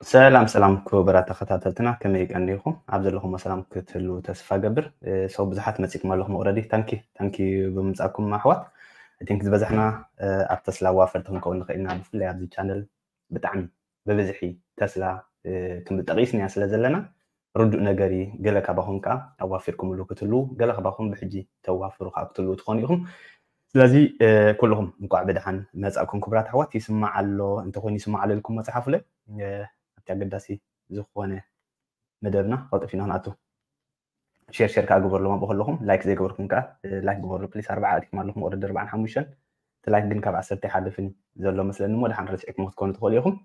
ሰላም ሰላም ክቡራት ተኸታተልትና፣ ከመይ ቀኒኹም? ኣብ ዘለኹም ሰላም ክትህሉ ተስፋ ገብር። ሰው ብዙሓት መጺእኩም ኣለኹም፣ ኦረዲ ታንኪ ታንኪ ብምጻኩም ኣሕዋት። I think ዝበዝሕና ኣብ ተስላ ዋፈርቲ ክንከውን ንኽእል ኢና። ብፍላይ ኣብዚ ቻነል ብጣዕሚ ብብዝሒ ተስላ ክንብል ጠቒስናያ ስለ ዘለና ርዱእ ነገር እዩ። ገለ ካባኹም ከኣ ኣዋፊርኩምሉ ክትህልዉ፣ ገለ ካባኹም ብሕጂ ተዋፍሩ ከኣ ክትህልዉ ትኾኑ ኢኹም። ስለዚ ኩልኹም እንኳዕ ብደሓን መጻእኩም ክቡራት ኣሕዋት። ይስማዕ ኣሎ እንተኾይኑ ይስማዕ ኣሎ ኢልኩም መጽሓፉለይ። ኣብቲ ኣገዳሲ ዝኾነ መደብና ቀልጥፍ ኢና ክንኣቱ። ሼር ሼር ከኣ ግበርሎም ኣብኡ ከለኹም፣ ላይክ ዘይገበርኩም ከኣ ላይክ ግበሩ ፕሊስ። ኣርባዓ ኣቲኩም ኣለኹም፣ ኦረዲ ኣርባዓን ሓሙሽተን። እቲ ላይክ ግን ካብ ዓሰርተ ኣይሓልፍን ዘሎ መስለኒ እሞ ደሓን ረሲዕኩም ክትኮኑ ትኽእሉ ኢኹም።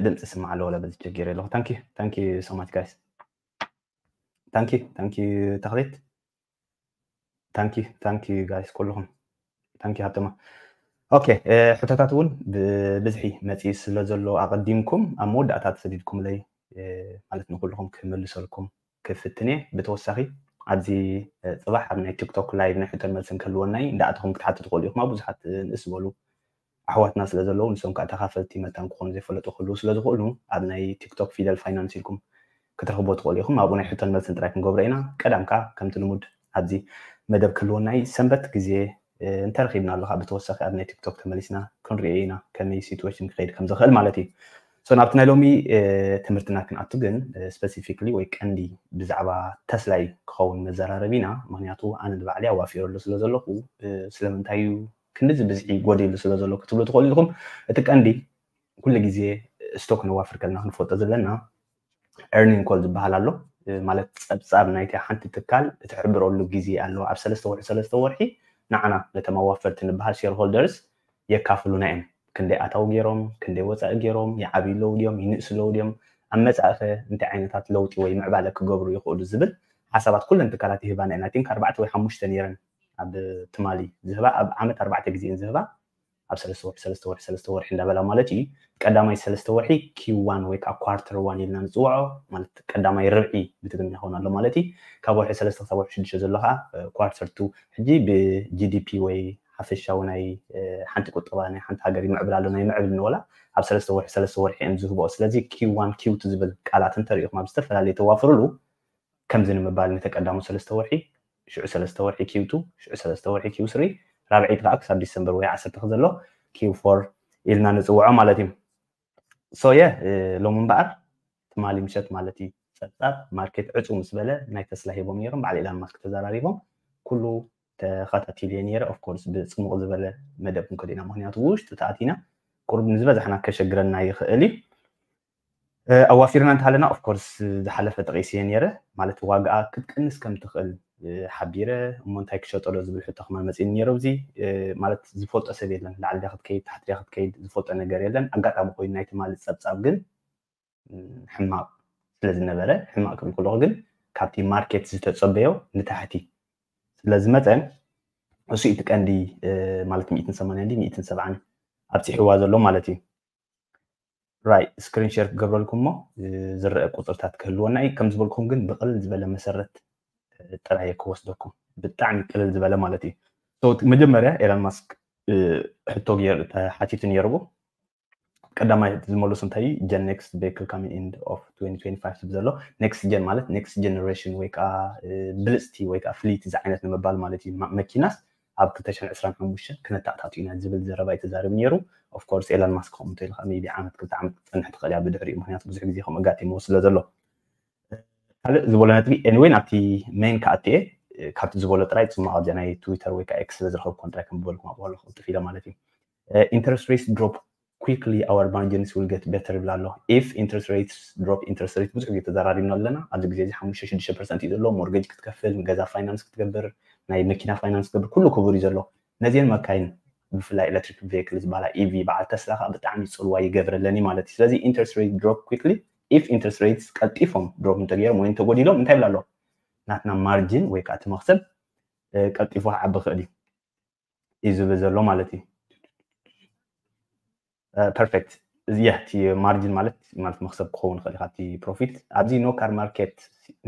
ድምፂ ስማዕ ኣሎ ወላ በዚ ቸገር ኣለኹ። Thank you so much guys። Thank you thank you ተኽሌት። Thank you thank you guys ኩልኹም። Thank you ሃብተማ። ኦኬ፣ ሕቶታት እውን ብብዝሒ መፂኡ ስለ ዘሎ ኣቐዲምኩም ኣብ መወዳእታ ተሰዲድኩምለይ ማለት ንኩልኹም ክምልሰልኩም ክፍትን እየ። ብተወሳኺ ኣብዚ ፅባሕ ኣብ ናይ ቲክቶክ ላይቭ ናይ ሕቶን መልስን ክህልወና እዩ። እንዳኣተኹም ክትሓቱ ትኽእሉ ኢኹም። ኣብ ብዙሓት ንእስ ዝበሉ ኣሕዋትና ስለ ዘለዉ ንሶም ከዓ ተኻፈልቲ መታን ክኾኑ ዘይፈለጡ ክህልዉ ስለ ዝኽእሉ ኣብ ናይ ቲክቶክ ፊደል ፋይናንስ ኢልኩም ክትረኽቦ ትኽእሉ ኢኹም። ኣብኡ ናይ ሕቶን መልስን ጥራይ ክንገብሮ ኢና። ቀዳም ከዓ ከምቲ ልሙድ ኣብዚ መደብ ክህልወና እዩ። ሰንበት ግዜ እንተረኺብና ኣሎ ከዓ ብተወሳኺ ኣብ ናይ ቲክቶክ ተመሊስና ክንሪኦ ኢና ከመይ ሲትዌሽን ክኸይድ ከም ዝኽእል ማለት እዩ። So ናብቲ ናይ ሎሚ ትምህርትና ክንኣቱ ግን ስፔሲፊክሊ ወይ ቀንዲ ብዛዕባ ተስላ እዩ ክኸውን መዘራረቢና። ምክንያቱ ኣነ ንባዕለይ ኣዋፊረሉ ስለ ዘለኹ ስለምንታይ እዩ ክንድዚ ብዝሒ ጎዲሉ ስለ ዘሎ ክትብሉ ትኽእሉ ኢኹም። እቲ ቀንዲ ኩሉ ግዜ ስቶክ ነዋፍር ከለና ክንፈልጦ ዘለና ኤርኒንግ ኮል ዝበሃል ኣሎ። ማለት ፀብፃብ ናይቲ ሓንቲ ትካል እትሕብረሉ ግዜ ኣሎ። ኣብ ሰለስተ ወርሒ ሰለስተ ወርሒ ንዓና ነቶም ኣዋፈርቲ ንበሃል ሼር ሆልደርስ የካፍሉና እዮም። ክንደይ ኣታዊ ገይሮም፣ ክንደይ ወፃኢ ገይሮም፣ ይዓብዩ ኣለዉ ድዮም፣ ይንእሱ ኣለዉ ድዮም፣ ኣብ መፃኢ ኸ እንታይ ዓይነታት ለውጢ ወይ ምዕባለ ክገብሩ ይኽእሉ ዝብል ሓሳባት ኩለን ትካላት ይህባና እየን። I think ኣርባዕተ ወይ ሓሙሽተ ነይረን ኣብ ትማሊ ዝህባ፣ ኣብ ዓመት ኣርባዕተ ግዜ እየን ዝህባ። ኣብ ሰለስተ ወርሒ ሰለስተ ወርሒ ሰለስተ ወርሒ እንዳበላ ማለት እዩ። ቀዳማይ ሰለስተ ወርሒ ኪው ዋን ወይ ከዓ ኳርተር ዋን ኢልና ንፅውዖ፣ ማለት ቀዳማይ ርብዒ ብትግርኛ ይኸውን ኣሎ ማለት እዩ። ካብ ወርሒ ሰለስተ ክሳብ ወርሒ ሽዱሽተ ዘሎ ከዓ ኳርተር ቱ። ሕጂ ብጂዲፒ ወይ ሓፈሻዊ ናይ ሓንቲ ቁጠባ ናይ ሓንቲ ሃገር ይምዕብል ኣሎ ናይ ምዕብል ንበላ ኣብ ሰለስተ ወርሒ ሰለስተ ወርሒ እዮም ዝህብኦ። ስለዚ ኪው ዋን ኪው ቱ ዝብል ቃላት እንተሪኢኹም ኣብ ዝተፈላለዩ ተዋፍርሉ ከምዚ ንምባል ነቲ ቀዳሙ ሰለስተ ወርሒ ሽዑ ሰለስተ ወርሒ ኪው ቱ ሽዑ ሰለስተ ወርሒ ኪው ስሪ ራብዒት ከዓ ክሳብ ዲሰምበር ወይ ዓሰርተ ዘሎ ኪው ፎር ኢልና ንፅውዖ ማለት እዩ። So የ ሎሚ እምበኣር ትማሊ ምሸት ማለት እዩ ፀብፃብ ማርኬት ዕፁ ምስ በለ ናይ ተስላ ሂቦም ነይሮም። በዓል ኢላን ማስክ ተዘራሪቦም ኩሉ ተኸታቲሉ እየ ነይረ። Of course ብፅሙቕ ዝበለ መደብ ክንከዶ ኢና፣ ምክንያቱ ውሽጢ ተኣቲና ቁሩብ ንዝበዛሕና ከሸግረና ይኽእል እዩ። ኣዋፊርና እንተሃለና of course ዝሓለፈ ጠቒሰ እየ ነይረ፣ ማለት ዋጋኣ ክትቅንስ ከም ትኽእል ሓቢረ እሞ እንታይ ክሸጦ ዶ ዝብል ሕቶ ከማን መፂእኒ ነይሩ። ኣብዚ ማለት ዝፈልጦ ሰብ የለን፣ ላዕሊ ዲያ ክትከይድ ታሕቲ ዲያ ክትከይድ ዝፈልጦ ነገር የለን። ኣጋጣሚ ኮይኑ ናይ ትማሊ ፀብፃብ ግን ሕማቕ ስለ ዝነበረ፣ ሕማቕ ክብል ከለኹ ግን ካብቲ ማርኬት ዝተፀበዮ ንታሕቲ ስለ ዝመፀ እሱ እቲ ቀንዲ ማለት ሚእትን ሰማንያን ድዩ ሚእትን ሰብዓን ኣብፂሕዋ ዘሎ ማለት እዩ። ራይ ስክሪን ሼር ክገብረልኩም እሞ ዝረአ ቁፅርታት ክህልወና እዩ። ከም ዝበልኩም ግን ብቅልል ዝበለ መሰረት ጥራይ ክወስደኩም ብጣዕሚ ቅልል ዝበለ ማለት እዩ። መጀመርያ ኤላን ማስክ ሕቶ ተሓቲቱ ነይርዎ። ቀዳማይ ዝመልሱ እንታይ gen next vehicle coming end of twenty twenty-five ትብል ዘሎ next gen ማለት next generation ወይ ከዓ ብልፅቲ ወይ ከዓ ፍሊት ዝዓይነት ንምባል ማለት እዩ። መኪናስ ኣብ ክልተ ሽሕን ዕስራን ሓሙሽተን ክነተኣታቱ ኢና ዝብል ዘረባ እዩ ተዛሪቡ ነይሩ። Of course ኤላን ማስክ ከምኡ እንተኢሉ ከዓ maybe ዓመት ክልተ ዓመት ክትፀንሕ ትኽእል እያ ብድሕሪኡ፣ ምክንያቱ ብዙሕ ግዜ ከምኡ ኣጋጢምዎ ስለ ዘሎ። ካልእ ዝበሎ ነጥቢ anyway ናብቲ ሜን ክኣቱ እየ። ካብቲ ዝበሎ ጥራይ ፅማቕ ኣብዚኣ ናይ ትዊተር ወይ ከዓ ኤክስ ስለ ዝረኸብኩ ጥራይ ከም ዝበልኩም ኣብኡ ኣለኹ ቅልጥፍ ኢለ ማለት እዩ። Interest rates drop quickly our margins will get better ይብል ኣሎ። If interest rates drop፣ interest rate ብዙሕ ግዜ ተዘራሪብና ኣለና። ኣብዚ ግዜ እዚ ሓሙሽተ ሽዱሽተ ፐርሰንት እዩ ዘሎ። ሞርጌጅ ክትከፍል፣ ንገዛ ፋይናንስ ክትገብር፣ ናይ መኪና ፋይናንስ ክትገብር ኩሉ ክቡር እዩ ዘሎ። ነዚአን መካይን ብፍላይ ኤሌክትሪክ ቬክል ዝበሃላ ኢቪ በዓል ተስላ ከዓ ብጣዕሚ ፅልዋ ይገብረለን እዩ ማለት እዩ። ስለዚ interest rate drop quickly if interest rates ቀልጢፎም ድሮፕ እንተገይሮም ወይ እንተጎዲሎም እንታይ ይብል ኣሎ? ናትና ማርጂን ወይ ከዓ እቲ መክሰብ ቀልጢፉ ክዓቢ ክእል እዩ እዩ ዝብል ዘሎ ማለት እዩ። ፐርፌክት። እዚ እቲ ማርጂን ማለት ማለት መክሰብ ክኸውን ይኽእል ካብቲ ፕሮፊት። ኣብዚ no car market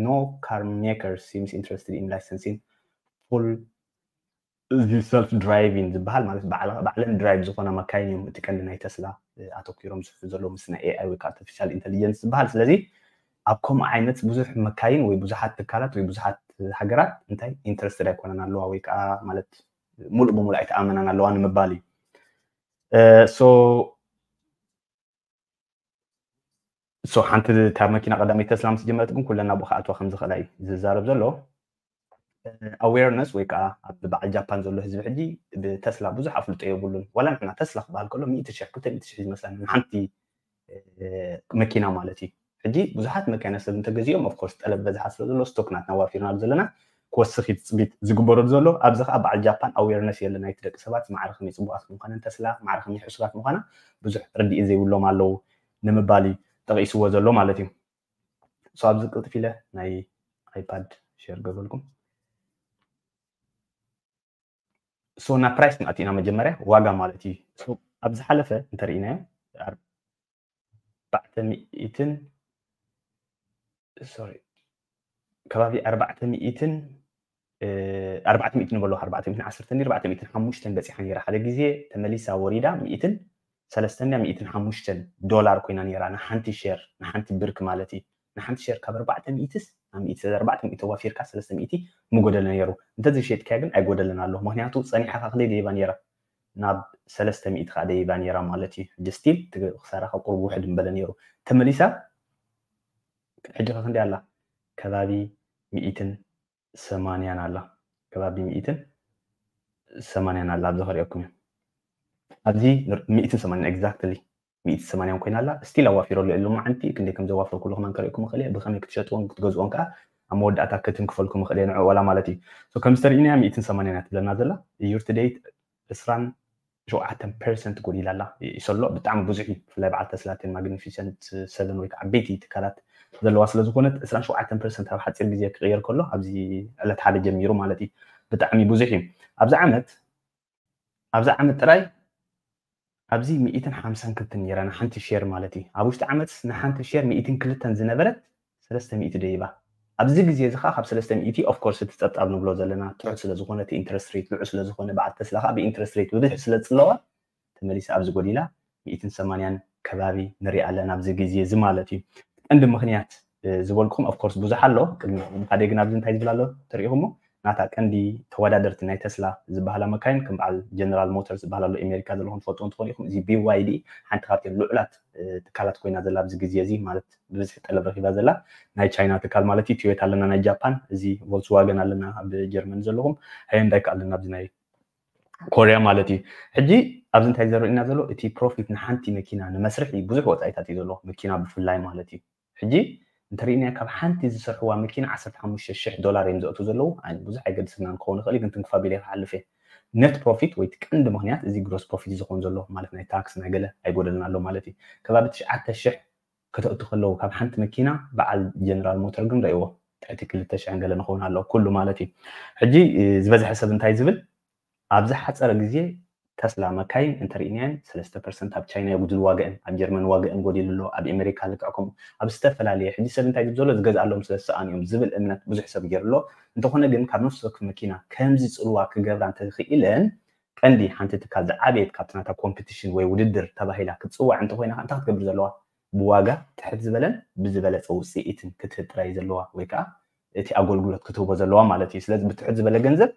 no car maker seems interested in licensing full እዚ ሰልፍ ድራይቪንግ ዝበሃል ማለት ባዕለን ድራይቭ ዝኾና መካይን እዮም እቲ ቀንዲ ናይ ተስላ ኣተኪሮም ዝስሑ ዘለዉ ምስ ናይ ኤኣይ ወይ ከዓ ኣርቲፊሻል ኢንቴሊጀንስ ዝበሃል። ስለዚ ኣብ ከምኡ ዓይነት ብዙሕ መካይን ወይ ብዙሓት ትካላት ወይ ብዙሓት ሃገራት እንታይ ኢንተረስትድ ኣይኮነን ኣለዋ ወይ ከዓ ማለት ሙሉእ ብሙሉእ ኣይተኣመናን ኣለዋ ንምባል እዩ። ሶ ሶ ሓንቲ ካብ መኪና ቀዳመይቲ ተስላ ምስ ጀመረት ግን ኩለን ናብኡ ክኣትዋ ከም ዝኽእላ እዩ ዝዛረብ ዘሎ። ኣዌርነስ ወይ ከዓ ኣብ በዓል ጃፓን ዘሎ ህዝቢ ሕጂ ብተስላ ብዙሕ ኣፍልጦ የብሉን። ዋላ ንሕና ተስላ ክበሃል ከሎ ሚእቲ ሽሕ ክልተ ሚእቲ ሽሕ ዝመስላ ንሓንቲ መኪና ማለት እዩ። ሕጂ ብዙሓት መኪና ሰብ እንተገዚኦም ኦፍኮርስ ጠለብ በዝሓ ስለ ዘሎ ስቶክ ናትና ዋፊርናሉ ዘለና ክወስኽ እዩ ትፅቢት ዝግበረሉ ዘሎ። ኣብዚ ከዓ በዓል ጃፓን ኣዌርነስ የለን ናይቲ ደቂ ሰባት ማዕረ ከመይ ፅቡቃት ምዃነን ተስላ ማዕረ ከመይ ሕሱራት ምዃና ብዙሕ ርድኢት ዘይብሎም ኣለዉ ንምባል እዩ ጠቂስዎ ዘሎ ማለት እዩ። ሶ ኣብዚ ቅልጥፍ ኢለ ናይ ኣይፓድ ሼር ገበልኩም። ሶ ናብ ፕራይስ ንኣቲና መጀመርያ ዋጋ ማለት እዩ። ሶ ኣብ ዝሓለፈ እንተርኢናዮ ኣርባዕተ ሚእትን ሶሪ ከባቢ ኣርባዕተ ሚእትን ኣርባዕተ ሚእቲ ንበሎ ኣርባዕተ ሚእትን ዓሰርተ ኣርባዕተ ሚእትን ሓሙሽተን በፂሓ ነይራ። ሓደ ግዜ ተመሊሳ ወሪዳ ሚእትን ሰለስተን ሚእትን ሓሙሽተን ዶላር ኮይና ነይራ ንሓንቲ ሼር ንሓንቲ ብርክ ማለት እዩ። ንሓንቲ ሸር ካብ ኣርባዕተ ሚእትስ ናብ ሚእቲ ኣርባዕተ ሚእቲ ዋፊርካ ሰለስተ ሚእቲ ምጎደለ ነይሩ። እንተዘይሸጥካያ ግን ኣይጎደለን ኣሎ። ምክንያቱ ጸኒሓ ከኣ ክንደይ ደይባ ነይራ? ናብ ሰለስተ ሚእቲ ከኣ ደይባ ነይራ ማለት እዩ። ሕጂ ስቲል እቲ ክሳራኻ ቁሩብ ውሕድ ምበለ ነይሩ። ተመሊሳ ሕጂ ከ ክንደይ ኣላ? ከባቢ ሚእትን ሰማንያን ኣላ። ከባቢ ሚእትን ሰማንያን ኣላ። ኣብዚ ከርእየኩም እዩ። ኣብዚ ሚእትን ሰማንያን ኤግዛክትሊ ሚእቲ ሰማንያን ኮይና ኣላ። ስቲል ኣዋፊረሉ እየ ሎማዓንቲ። ክንደይ ከም ዘዋፈርኩሉ ከማን ከርእየኩም እኽእል እየ። ብኸመይ ክትሸጥዎን ክትገዝኦን ከኣ ኣብ መወዳእታ ክትንክፈልኩም እኽእል እየ ንዕኡ ዋላ ማለት እዩ። ሶ ከም ዝተርእዩና እያ ሚእትን ሰማንያን እያ ትብለና ዘላ። ዩር ቱ ዴት ዕስራን ሸውዓተን ፐርሰንት ጎዲላ ኣላ። ይሰሎ ብጣዕሚ ብዙሕ እዩ። ብፍላይ በዓል ተስላ ቴን ማግኒፊሰንት ሰቨን ወይ ከዓ ዓበይቲ ትካላት ዘለዋ ስለ ዝኾነት ዕስራን ሸውዓተን ፐርሰንት ኣብ ሓፂር ግዜ ክቕየር ከሎ ኣብዚ ዕለት ሓደ ጀሚሩ ማለት እዩ። ብጣዕሚ ብዙሕ እዩ። ኣብዚ ዓመት ኣብዚ ዓመት ጥራይ ኣብዚ ሚእትን ሓምሳን ክልተን ነይራ ንሓንቲ ሼር ማለት እዩ። ኣብ ውሽጢ ዓመት ንሓንቲ ሼር ሚእትን ክልተን ዝነበረት ሰለስተ ሚእቲ ደይባ። ኣብዚ ግዜ እዚ ከዓ ካብ ሰለስተ ሚእቲ ኦፍ ኮርስ እቲ ጸብጻብ ንብሎ ዘለና ትሑት ስለ ዝኾነ እቲ ኢንትረስት ሬት ልዑል ስለ ዝኾነ በዓል ተስላ ከዓ ብኢንትረስት ሬት ብብዝሒ ስለ ዝጽለዋ ተመሊሳ ኣብዚ ጎዲላ ሚእትን ሰማንያን ከባቢ ንሪኣ ኣለና ኣብዚ ግዜ እዚ ማለት እዩ። ቀንዲ ምኽንያት ዝበልኩም ኦፍ ኮርስ ብዙሕ ኣሎ። ቅድሚ ምኻደይ ግን ኣብዚ እንታይ ዝብል ኣሎ ተሪኢኹሞ? ናታ ቀንዲ ተወዳደርቲ ናይ ተስላ ዝበሃላ መካይን ከም በዓል ጀነራል ሞተርስ ዝበሃል ኣሎ ኣሜሪካ ዘለኹም ትፈልጥዎ እንትኾኑ ኢኹም። እዚ ቢ ዋይ ዲ ሓንቲ ካብተን ልዑላት ትካላት ኮይና ዘላ ኣብዚ ግዜ እዚ ማለት ብብዝሒ ጠለብ ረኺባ ዘላ ናይ ቻይና ትካል ማለት እዩ። ቶዮታ ኣለና ናይ ጃፓን፣ እዚ ቮልስዋገን ኣለና ኣብ ጀርመን ዘለኹም፣ ሃይንዳይ ከኣ ኣለና ኣብዚ ናይ ኮርያ ማለት እዩ። ሕጂ ኣብዚ እንታይ ዘርእና ዘሎ እቲ ፕሮፊት ንሓንቲ መኪና ንመስርሒ ብዙሕ ወፃኢታት እዩ ዘሎ መኪና ብፍላይ ማለት እዩ። ሕጂ እንተሪእናዮ ካብ ሓንቲ ዝሰርሕዋ መኪና ዓሰርተ ሓሙሽተ ሽሕ ዶላር እዮም ዘእቱ ዘለዉ። ኣይ ብዙሕ ኣይገድስና ክኸውን ይኽእል ግን ትንክፋ ቢለ ክሓልፍ እየ። ነት ፕሮፊት ወይ እቲ ቀንዲ ምኽንያት እዚ ግሮስ ፕሮፊት ዝኸውን ዘሎ ማለት ናይ ታክስ ናይ ገለ ኣይጎደልን ኣሎ ማለት እዩ። ከባቢ ትሽዓተ ሽሕ ከተእቱ ከለዉ ካብ ሓንቲ መኪና በዓል ጀነራል ሞተር ግን ረእይዎ ትሕቲ ክልተ ሽሕን ገለ ንኸውን ኣሎ ኩሉ ማለት እዩ። ሕጂ ዝበዝሐ ሰብ እንታይ ዝብል ኣብ ዝሓፀረ ግዜ ተስላ መካይን እንተርኢናየን ሰለስተ ፐርሰንት ኣብ ቻይና የጉድል ዋጋእን ኣብ ጀርመን ዋጋእን ጎዲሉ ኣሎ ኣብ ኤሜሪካ ልክዕ ከምኡ ኣብ ዝተፈላለየ ሕጂ ሰብ እንታይ ዝብል ዘሎ ዝገዝኣሎም ስለ ዝሰኣኑ እዮም ዝብል እምነት ብዙሕ ሰብ ገይሩ ኣሎ። እንተኾነ ግን ካብ ነፍሲ ወከፍ መኪና ከምዚ ፅልዋ ክገብራ እንተኽኢለን ቀንዲ ሓንቲ ትካል ዝዓበየት ካብቲ ናታ ኮምፒቲሽን ወይ ውድድር ተባሂላ ክትፅዋዕ እንተኾይና እንታይ ክትገብር ዘለዋ? ብዋጋ ትሕት ዝበለን ብዝበለፀ ውፅኢትን ክትህብ ጥራይ ዘለዋ ወይ ከዓ እቲ ኣገልግሎት ክትህቦ ዘለዋ ማለት እዩ። ስለዚ ብትሕት ዝበለ ገንዘብ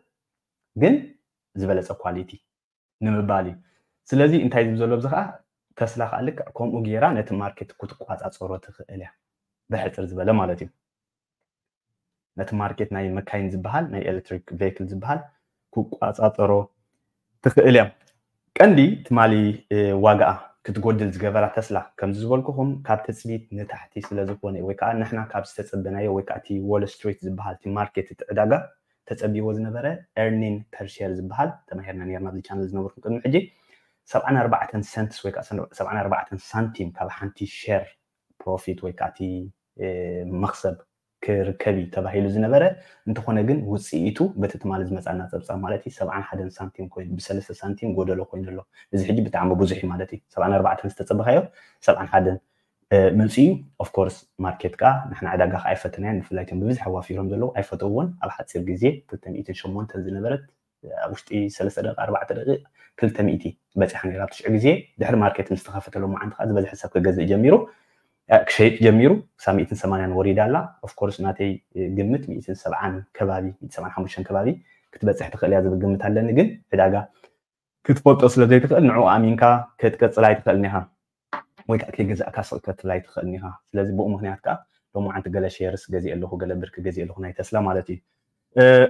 ግን ዝበለፀ ኳሊቲ ንምባል እዩ። ስለዚ እንታይ ዝብል ዘሎ ኣብዚ ከዓ ተስላ ከዓ ልክዕ ከምኡ ገይራ ነቲ ማርኬት ክትቋፃፀሮ ትኽእል እያ ብሕፅር ዝበለ ማለት እዩ። ነቲ ማርኬት ናይ መካይን ዝበሃል ናይ ኤሌክትሪክ ቬክል ዝበሃል ክቋፃፀሮ ትኽእል እያ። ቀንዲ ትማሊ ዋጋኣ ክትጎድል ዝገበራ ተስላ ከምዚ ዝበልኩኹም ካብ ትፅቢት ንታሕቲ ስለ ዝኾነ ወይ ከዓ ንሕና ካብ ዝተፀበናዮ ወይ ከዓ እቲ ዎል ስትሪት ዝበሃል እቲ ማርኬት እቲ ዕዳጋ ተፀቢዎ ዝነበረ ኤርኒን ፐር ሼር ዝበሃል ተማሂርና ነርና ኣብዚ ቻነል ዝነበርኩም ቅድሚ ሕጂ ሰብዓን ኣርባዕተን ሰንትስ ወይ ከዓ ሰብዓን ኣርባዕተን ሳንቲም ካብ ሓንቲ ሼር ፕሮፊት ወይ ከዓ እቲ መክሰብ ክርከብ እዩ ተባሂሉ ዝነበረ እንተኾነ ግን ውፅኢቱ በቲ ትማሊ ዝመፃና ፀብፃብ ማለት እዩ ሰብዓን ሓደን ሳንቲም ኮይኑ ብሰለስተ ሳንቲም ጎደሎ ኮይኑ ኣሎ። እዚ ሕጂ ብጣዕሚ ብዙሕ እዩ ማለት እዩ። ሰብዓን ኣርባዕተን ዝተፀበኻዮ ሰብዓን ሓደን መፅኡ እዩ። ኦፍኮርስ ማርኬት ከዓ ንሕና ዕዳጋ ከዓ ኣይፈተናዮን ብፍላይ እቶም ብብዝሒ ኣዋፊሮም ዘለዉ ኣይፈተውዎን። ኣብ ሓፂር ግዜ ክልተ ሚእትን ሸሞንተን ዝነበረት ኣብ ውሽጢ ሰለስተ ደቂቕ ኣርባዕተ ደቂቕ ክልተ ሚእቲ በፂሓ ነይራ ኣብ ትሽዑ ግዜ። ድሕሪ ማርኬት ምስ ተኸፈተ ሎማዓንቲ ከዓ ዝበዝሐ ሰብ ክገዝእ ጀሚሩ፣ ክሸይጥ ጀሚሩ። ክሳብ ሚእትን ሰማንያን ወሪዳ ኣላ። ኦፍኮርስ ናተይ ግምት ሚእትን ሰብዓን ከባቢ፣ ሚእትን ሰብዓን ሓሙሽተን ከባቢ ክትበፅሕ ትኽእል እያ ዝብል ግምት ኣለኒ። ግን ዕዳጋ ክትፈልጦ ስለ ዘይትኽእል ንዕኡ ኣሚንካ ክትቀፅል ኣይትኽእልን ኢኻ፣ ወይ ከዓ ከይገዛእካ ስቕ ከትብል ኣይትኽእልን ኢኻ። ስለዚ ብኡ ምክንያት ከዓ ሎማዓንቲ ገለ ሼርስ ገዚእ ኣለኹ፣ ገለ ብርኪ ገዚእ ኣለኹ ናይ ተስላ ማለት እዩ።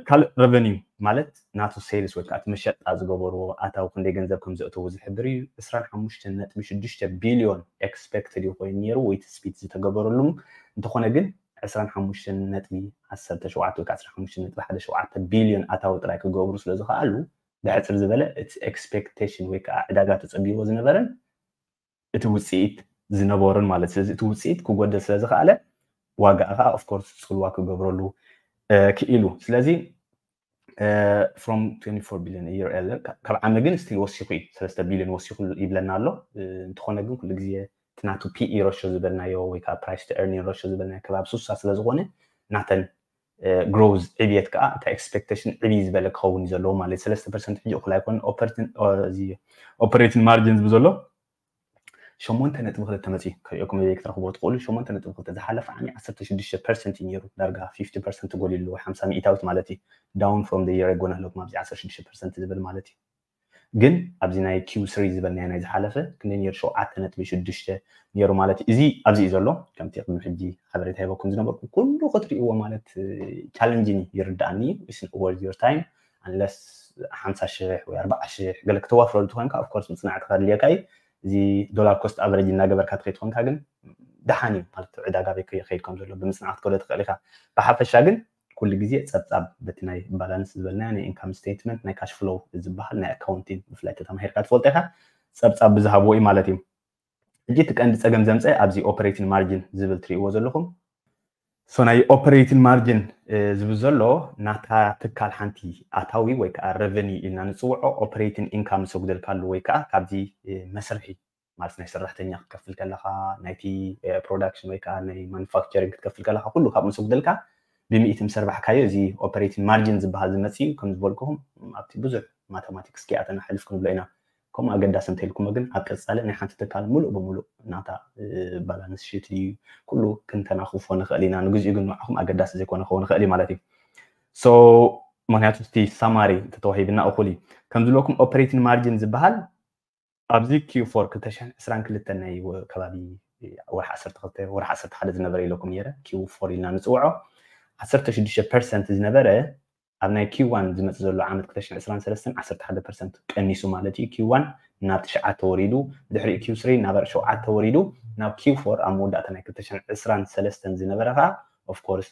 ካልእ ረቨኒው ማለት ናቱ ሴልስ ወይ ከዓ እቲ መሸጣ ዝገበርዎ ኣታዊ ክንደይ ገንዘብ ከም ዘእተዉ ዝሕብር እዩ። ዕስራን ሓሙሽተን ነጥቢ ሽዱሽተ ቢልዮን ኤክስፔክትድ እዩ ኮይኑ ነይሩ ወይ ትፅቢት ዝተገበረሉ። እንተኾነ ግን ዕስራን ሓሙሽተን ነጥቢ ዓሰርተ ሸውዓተ ወይ ከዓ ዕስራን ሓሙሽተን ነጥቢ ሓደ ሸውዓተ ቢልዮን ኣታዊ ጥራይ ክገብሩ ስለ ዝኸኣሉ ብሕፅር ዝበለ እቲ ኤክስፔክቴሽን ወይ ከዓ ዕዳጋ ተፀቢዎ ዝነበረን እቲ ውፅኢት ዝነበሩን ማለት። ስለዚ እቲ ውፅኢት ክጎደል ስለ ዝኸኣለ ዋጋ ከዓ ኦፍኮርስ ፅልዋ ክገብረሉ ክኢሉ። ስለዚ from twenty-four billion a year earlier ካብ ዓሚ ግን ስቲል ወሲኹ እዩ፣ ሰለስተ ቢልዮን ወሲኹ ይብለና ኣሎ። እንተኾነ ግን ኩሉ ግዜ እቲ ናቱ ፒኢ ረሾ ዝበልናዮ ወይ ከዓ ፕራይስ ቱ ኤርኒንግ ረሾ ዝበልናዮ ከባቢ ሱሳ ስለ ዝኾነ ናተን ግሮዝ ዕብየት ከዓ እቲ ኤክስፔክቴሽን ዕብይ ዝበለ ክኸውን እዩ ዘለዎ ማለት። ሰለስተ ፐርሰንት ሕጂ እኹል ኣይኮን። ኦፐሬቲንግ ማርጅን ዝብል ዘሎ ሸሞንተ ነጥቢ ክልተ መፂኡ ከሪኦኩም እየ ክትረኽቦ ትኽእሉ። ሸሞንተ ነጥቢ ክልተ ዝሓለፈ ዓሚ ዓሰርተ ሽዱሽተ ፐርሰንት እዩ ነይሩ፣ ዳርጋ ፊፍቲ ፐርሰንት ጎሊሉ፣ ሓምሳ ሚእታዊት ማለት እዩ። ዳውን ፍሮም ደ የር ጎና ኣለኩም ኣብዚ ዓሰርተ ሽዱሽተ ፐርሰንት ዝብል ማለት እዩ። ግን ኣብዚ ናይ ኪው ስሪ ዝበልናዮ ናይ ዝሓለፈ ክንደይ ነይሩ? ሸውዓተ ነጥቢ ሽዱሽተ ነይሩ ማለት እዩ። እዚ ኣብዚ እዩ ዘሎ። ከምቲ ቅድሚ ሕጂ ሓበሬታ ሂበኩም ዝነበርኩ ኩሉ ክትርእይዎ ማለት ቻለንጅን እዩ፣ ይርዳእኒ። It's not worth your time unless ሓምሳ ሽሕ ወይ ኣርባዓ ሽሕ ገለ ክተዋፍረሉ ተኾይንካ ኦፍኮርስ ምፅናዕቲ ከድልየካ እዩ። እዚ ዶላር ኮስት ኣቨሬጅ እናገበርካ ትኸይድ ተኾንካ ግን ደሓን እዩ ማለት ዕዳጋ ቤት ከይድ ከም ዘሎ ብምፅናዕ ክትከዶ ትኽእል ኢኻ። ብሓፈሻ ግን ኩሉ ግዜ ፀብፃብ በቲ ናይ ባላንስ ዝበልናዮ ናይ ኢንካም ስቴትመንት ናይ ካሽ ፍሎው ዝበሃል ናይ ኣካውንቲንግ ብፍላይ ተተማሂርካ ትፈልጦ ኢኻ። ፀብፃብ ብዝሃብዎ እዩ ማለት እዩ። ሕጂ እቲ ቀንዲ ፀገም ዘምፀ ኣብዚ ኦፐሬቲንግ ማርጅን ዝብል ትርእይዎ ዘለኹም። ሶ ናይ ኦፐሬቲንግ ማርጅን ዝብል ዘሎ ናታ ትካል ሓንቲ ኣታዊ ወይ ከዓ ረቨኒ ኢልና ንፅውዖ ኦፐሬቲንግ ኢንካም ምስ ኣጉደልካሉ ወይ ከዓ ካብዚ መስርሒ ማለት ናይ ሰራሕተኛ ክትከፍል ከለካ ናይቲ ፕሮዳክሽን ወይ ከዓ ናይ ማኑፋክቸሪንግ ክትከፍል ከለካ ኩሉ ካብ ምስ ኣጉደልካ ብሚእቲ ምስ ኣርባሕካዮ እዚ ኦፐሬቲንግ ማርጅን ዝበሃል ዝመፅእ እዩ። ከም ዝበልኩኹም ኣብቲ ብዙሕ ማተማቲክስ ከይኣተና ሕልፍ ክንብሎ ኢና። ከምኡ ኣገዳሲ እንተኢልኩሞ ግን ኣብ ቀፃሊ ናይ ሓንቲ ትካል ሙሉእ ብሙሉእ ናታ ባላንስ ሽት እዩ ኩሉ ክንተናኽፎ ንኽእል ኢና። ንግዚኡ ግን ንዓኹም ኣገዳሲ ዘይኮነ ክኸውን ይኽእል እዩ ማለት እዩ። ሶ ምክንያቱ እቲ ሳማሪ እንተተዋሂብና እኹል እዩ። ከም ዝብለኩም ኦፐሬቲንግ ማርጅን ዝበሃል ኣብዚ ኪው ፎር ክልተ ሽሕን ዕስራን ክልተን ናይ ከባቢ ወርሒ ዓሰርተ ክልተ ወርሒ ዓሰርተ ሓደ ዝነበረ ኢለኩም ነይረ። ኪው ፎር ኢልና ንፅውዖ ዓሰርተ ሽዱሽተ ፐርሰንት ዝነበረ ኣብ ናይ ኪው ዋን ዝመፅእ ዘሎ ዓመት ክልተ ሽሕን ዕስራን ሰለስተን ዓሰርተ ሓደ ፐርሰንት ቀኒሱ ማለት እዩ። ኪው ዋን ናብ ትሽዓተ ወሪዱ፣ ድሕሪኡ ኪው ስሪ ናብ ሸውዓተ ወሪዱ፣ ናብ ኪው ፎር ኣብ መወዳእታ ናይ ክልተ ሽሕን ዕስራን ሰለስተን ዝነበረ ከዓ ኦፍኮርስ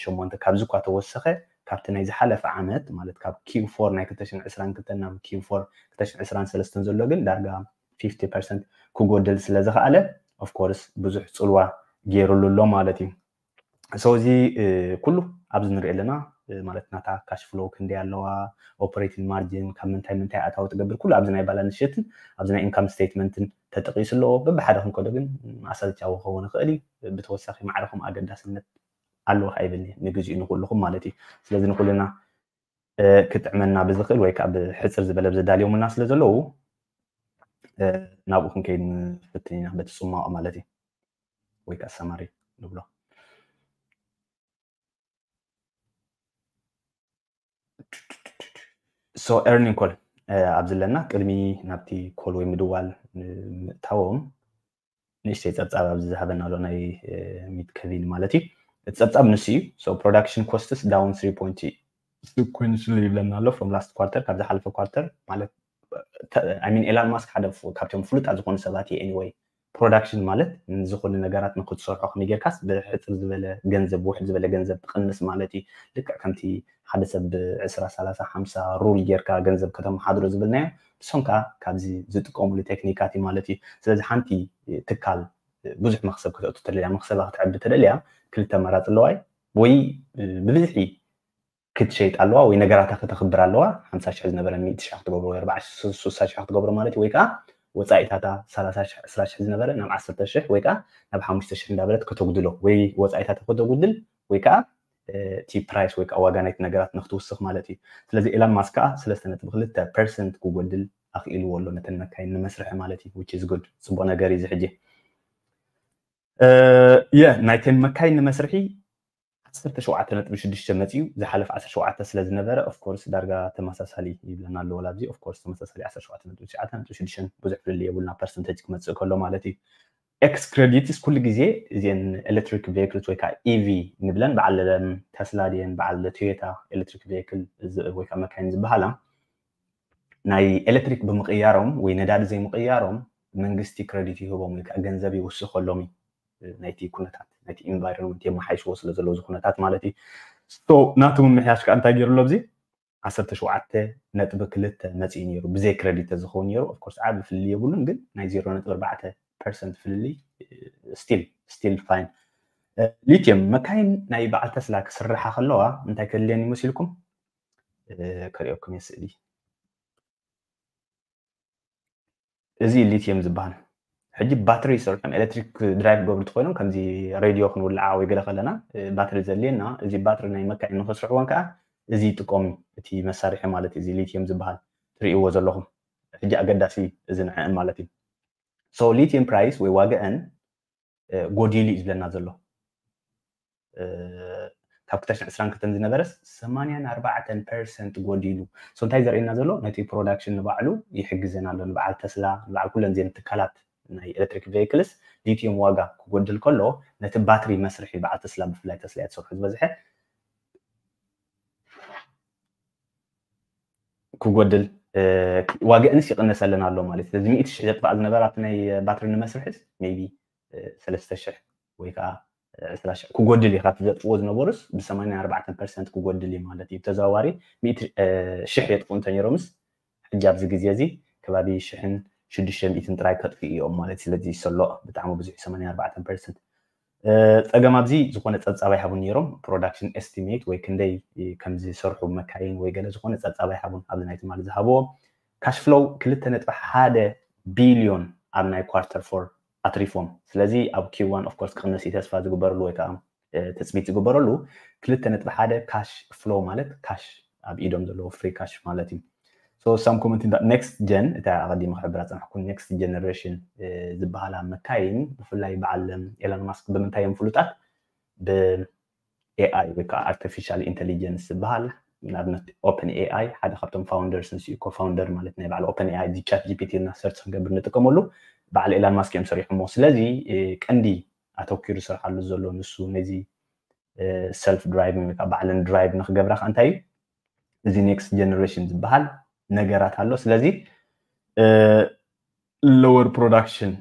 ሸሞንተ ካብዚ እኳ ተወሰኸ ካብቲ ናይ ዝሓለፈ ዓመት ማለት ካብ ኪው ፎር ናይ ክልተ ሽሕን ዕስራን ክልተን ናብ ኪው ፎር ክልተ ሽሕን ዕስራን ሰለስተን ዘሎ ግን ዳርጋ ፊፍቲ ፐርሰንት ክጎድል ስለ ዝኸኣለ ኦፍኮርስ ብዙሕ ፅልዋ ገይሩሉ ኣሎ ማለት እዩ። ሶ እዚ ኩሉ ኣብዚ ንሪኦ ኣለና ማለት ናታ ካሽ ፍሎው ክንደይ ኣለዋ፣ ኦፐሬቲንግ ማርጅን ካብ ምንታይ ምንታይ ኣታዊ ትገብር ኩሉ ኣብዚ ናይ ባላንስ ሽትን ኣብዚ ናይ ኢንካም ስቴትመንትን ተጠቂሱ ኣለዎ። በብሓደ ክንከዶ ግን ኣሰልቻዊ ክኸውን ይኽእል እዩ። ብተወሳኺ ማዕረኹም ኣገዳስነት ኣለዎ ኣይብል ንግዚኡ ንኩልኹም ማለት እዩ። ስለዚ ንኩልና ክጥዕመና ብዝኽእል ወይ ከዓ ብሕፅር ዝበለ ዘዳልዮምልና ስለ ዘለዉ ናብኡ ክንከይድ ንፍትን ኢና በቲ ፅማቕ ማለት እዩ። ወይ ከዓ ሰማሪ ንብሎ። ሶ ኤርኒንግ ኮል ኣብዚ ኣለና። ቅድሚ ናብቲ ኮል ወይ ምድዋል ንምእታዎም ንእሽተይ ፀብፃብ ኣብዚ ዝሃበና ኣሎ ናይ ሚት ከቪን ማለት እዩ። እቲ ፀብፃብ ንሱ እዩ። ሶ ፕሮዳክሽን ኮስትስ ዳውን ስሪ ፖይንት ሲኩንስሊ ይብለና ኣሎ from last quarter ካብ ዝሓለፈ ኳርተር ማለት ሚን ኤላን ማስክ ሓደ ካብቶም ፍሉጣት ዝኾኑ ሰባት እዩ። ኤኒወይ ፕሮዳክሽን ማለት ንዝኾነ ነገራት ንክትሰርሖ ከመይ ጌርካስ ብሕፅር ዝበለ ገንዘብ ውሕድ ዝበለ ገንዘብ ትቕንስ ማለት እዩ። ልክዕ ከምቲ ሓደ ሰብ ብዕስራ ሰላሳ ሓምሳ ሩል ጌርካ ገንዘብ ከተመሓድሮ ዝብልናዮ ንሶም ከዓ ካብዚ ዝጥቀሙሉ ቴክኒካት እዩ ማለት እዩ። ስለዚ ሓንቲ ትካል ብዙሕ መክሰብ ከተእቱ ተደልያ መክሰባ ክትዕቢ ተደልያ ክልተ ኣማራፂ ኣለዋ። ወይ ብብዝሒ ክትሸይጥ ኣለዋ ወይ ነገራታ ከተኽብር ኣለዋ። ሓምሳ ሽሕ ዝነበረ ሚእቲ ሽሕ ክትገብሮ ወይ ኣርባዓ ሽሕ ስሳ ሽሕ ክትገብሮ ማለት እዩ። ወይ ከዓ ወፃኢታታ ሰላሳ ሽሕ ዕስራ ሽሕ ዝነበረ ናብ ዓሰርተ ሽሕ ወይ ከዓ ናብ ሓሙሽተ ሽሕ እንዳበለት ከተጉድሎ ወይ ወፃኢታታ ከተጉድል ወይ ከዓ እቲ ፕራይስ ወይ ከዓ ዋጋ ናይቲ ነገራት ንክትውስኽ ማለት እዩ። ስለዚ ኤላን ማስክ ከዓ ሰለስተ ነጥቢ ክልተ ፐርሰንት ክጎድል ኣኽኢልዎ ኣሎ ነተን መካይን ንመስርሒ ማለት እዩ። Which is good፣ ፅቡቅ ነገር እዩ። እዚ ሕጂ የ ናይተን መካይን ንመስርሒ ዓሰርተ ሸውዓተ ነጥቢ ሽዱሽተ መፂኡ፣ ዝሓለፈ ዓሰርተ ሸውዓተ ስለ ዝነበረ of course ዳርጋ ተመሳሳሊ ይብለና ኣሎ። ወላ ኣብዚ of course ተመሳሳሊ ዓሰርተ ሸውዓተ ነጥቢ ትሽዓተ ነጥቢ ሽዱሽተ፣ ብዙሕ ፍልልይ የብሉና ፐርሰንቴጅ ክመፅእ ከሎ ማለት እዩ። ኤክስ ክሬዲትስ ኩሉ ግዜ እዚን ኤሌክትሪክ ቬክልስ ወይ ከዓ ኢቪ ንብለን በዓል ተስላ ድየን በዓል ቶዮታ ኤሌክትሪክ ቬክል ወይ ከዓ መካይን ዝበሃላ ናይ ኤሌክትሪክ ብምቕያሮም ወይ ነዳዲ ዘይምቕያሮም መንግስቲ ክሬዲት ይህቦም ወይ ከዓ ገንዘብ ይውስኸሎም እዩ። ናይቲ ኩነታት ናይቲ ኢንቫይሮንመንት የመሓይሽዎ ስለ ዘለዉ እዚ ኩነታት ማለት እዩ። ናቱ ምምሕያሽ ከዓ እንታይ ገይሩ ኣሎ? ኣብዚ ዓሰርተ ሸውዓተ ነጥቢ ክልተ መፅኡ ነይሩ ብዘይ ክሬዲት ተዝኸውን ነይሩ of course ዓቢ ፍልልይ የብሉን፣ ግን ናይ ዜሮ ነጥቢ ኣርባዕተ ፐርሰንት ፍልልይ still still fine። ሊቲየም መካይን ናይ በዓል ተስላ ክስርሓ ከለዋ እንታይ ከድልየን ይመስልኩም? ከሪኦኩም እየ ስእሊ። እዚ ሊቲየም ዝበሃል ሕጂ ባትሪ ይሰርሖም ኤሌክትሪክ ድራይቭ ገብሩ ተኮይኖም ከምዚ ሬድዮ ክንውልዓ ወይ ገለ ከለና ባትሪ ዘድልየና፣ እዚ ባትሪ ናይ መካይን ንክስርሕዎን ከዓ እዚ ይጥቀሙ፣ እቲ መሳርሒ ማለት እዚ ሊቲየም ዝበሃል ትርእይዎ ዘለኹም። ሕጂ ኣገዳሲ እዚ ንዕን ማለት እዩ። ሊቲየም ፕራይስ ወይ ዋግዐን ጎዲሉ እዩ ዝብለና ዘሎ። ካብ ክልተ ሽሕን ዕስራን ክልተን ዝነበረስ ሰማንያን ኣርባዕተን ፐርሰንት ጎዲሉ። እንታይ ዘርእየና ዘሎ? ነቲ ፕሮዳክሽን ንባዕሉ ይሕግዘና ኣሎ። ንበዓል ተስላ፣ ንበዓል ኩለን ዜን ትካላት ናይ ኤሌክትሪክ ቬይክልስ ሊቲየም ዋጋ ክጎድል ከሎ ነቲ ባትሪ መስርሒ በዓል ተስላ፣ ብፍላይ ተስላ እያ ትሰርሑ ዝበዝሐ ክጎድል፣ ዋግአንስ ይቕነሰለን ኣሎ ማለት። ስለዚ ሚእቲ ሽሕ ዘጥፋእ ዝነበረ ኣብቲ ናይ ባትሪ ንመስርሕስ ሜይቢ ሰለስተ ሽሕ ወይ ከዓ ዕስራ ሽሕ ክጎድል እዩ። ካብቲ ዘጥፍዎ ዝነበሩስ ብሰማንያን ኣርባዕተን ፐርሰንት ክጎድል እዩ ማለት እዩ። ተዘዋዋሪ ሚእቲ ሽሕ የጥፍኡ እንተነይሮምስ ሕጂ ኣብዚ ግዜ እዚ ከባቢ ሽሕን ሽዱሽተ ሚእትን ጥራይ ከጥፍኡ እዮም ማለት። ስለዚ ሰሎ ብጣዕሚ ብዙሕ ሰማንያን ኣርባዕተን ፐርሰንት። ፀገም ኣብዚ ዝኾነ ፀብፃብ ኣይሃቡን ነይሮም። ፕሮዳክሽን ኤስቲሜት ወይ ክንደይ ከም ዝሰርሑ መካይን ወይ ገለ ዝኾነ ፀብፃብ ኣይሃቡን። ኣብዚ ናይ ትማሊ ዝሃብዎ ካሽ ፍሎው ክልተ ነጥቢ ሓደ ቢልዮን ኣብ ናይ ኳርተር ፎር ኣትሪፎም። ስለዚ ኣብ ኪው ዋን ኦፍኮርስ ክቕንስ እዩ ተስፋ ዝግበረሉ ወይ ከዓ ትፅቢት ዝግበረሉ። ክልተ ነጥቢ ሓደ ካሽ ፍሎው ማለት ካሽ ኣብ ኢዶም ዘለዎ ፍሪ ካሽ ማለት እዩ። Some comment in that next gen፣ እታ ኣቐዲመ ክሕብራ ዝፀናሕኩ ኔክስት ጀነሬሽን ዝበሃላ መካይን ብፍላይ በዓል ኤሎን ማስክ ብምንታይ እዮም ፍሉጣት? ብኤኣይ ወይ ከዓ ኣርቲፊሻል ኢንቴሊጀንስ ዝበሃል። ንኣብነት ኦፕን ኤኣይ ሓደ ካብቶም ፋውንደርስ ንሱ ኮፋውንደር ማለት ናይ በዓል ኦፕን ኤኣይ ቻት ጂፒቲ እና ሰርች ክንገብር ንጥቀመሉ በዓል ኤላን ማስክ እዮም ሰሪሖሞ። ስለዚ ቀንዲ ኣተኪሩ ዝሰርሓሉ ዘሎ ንሱ ነዚ ሰልፍ ድራይቭ ወይ ከዓ ባዕለን ድራይቭ ንክገብራ ከዓ እንታይ እዩ እዚ ኔክስት ጀነሬሽን ዝበሃል ነገራት ኣሎ። ስለዚ ሎወር ፕሮዳክሽን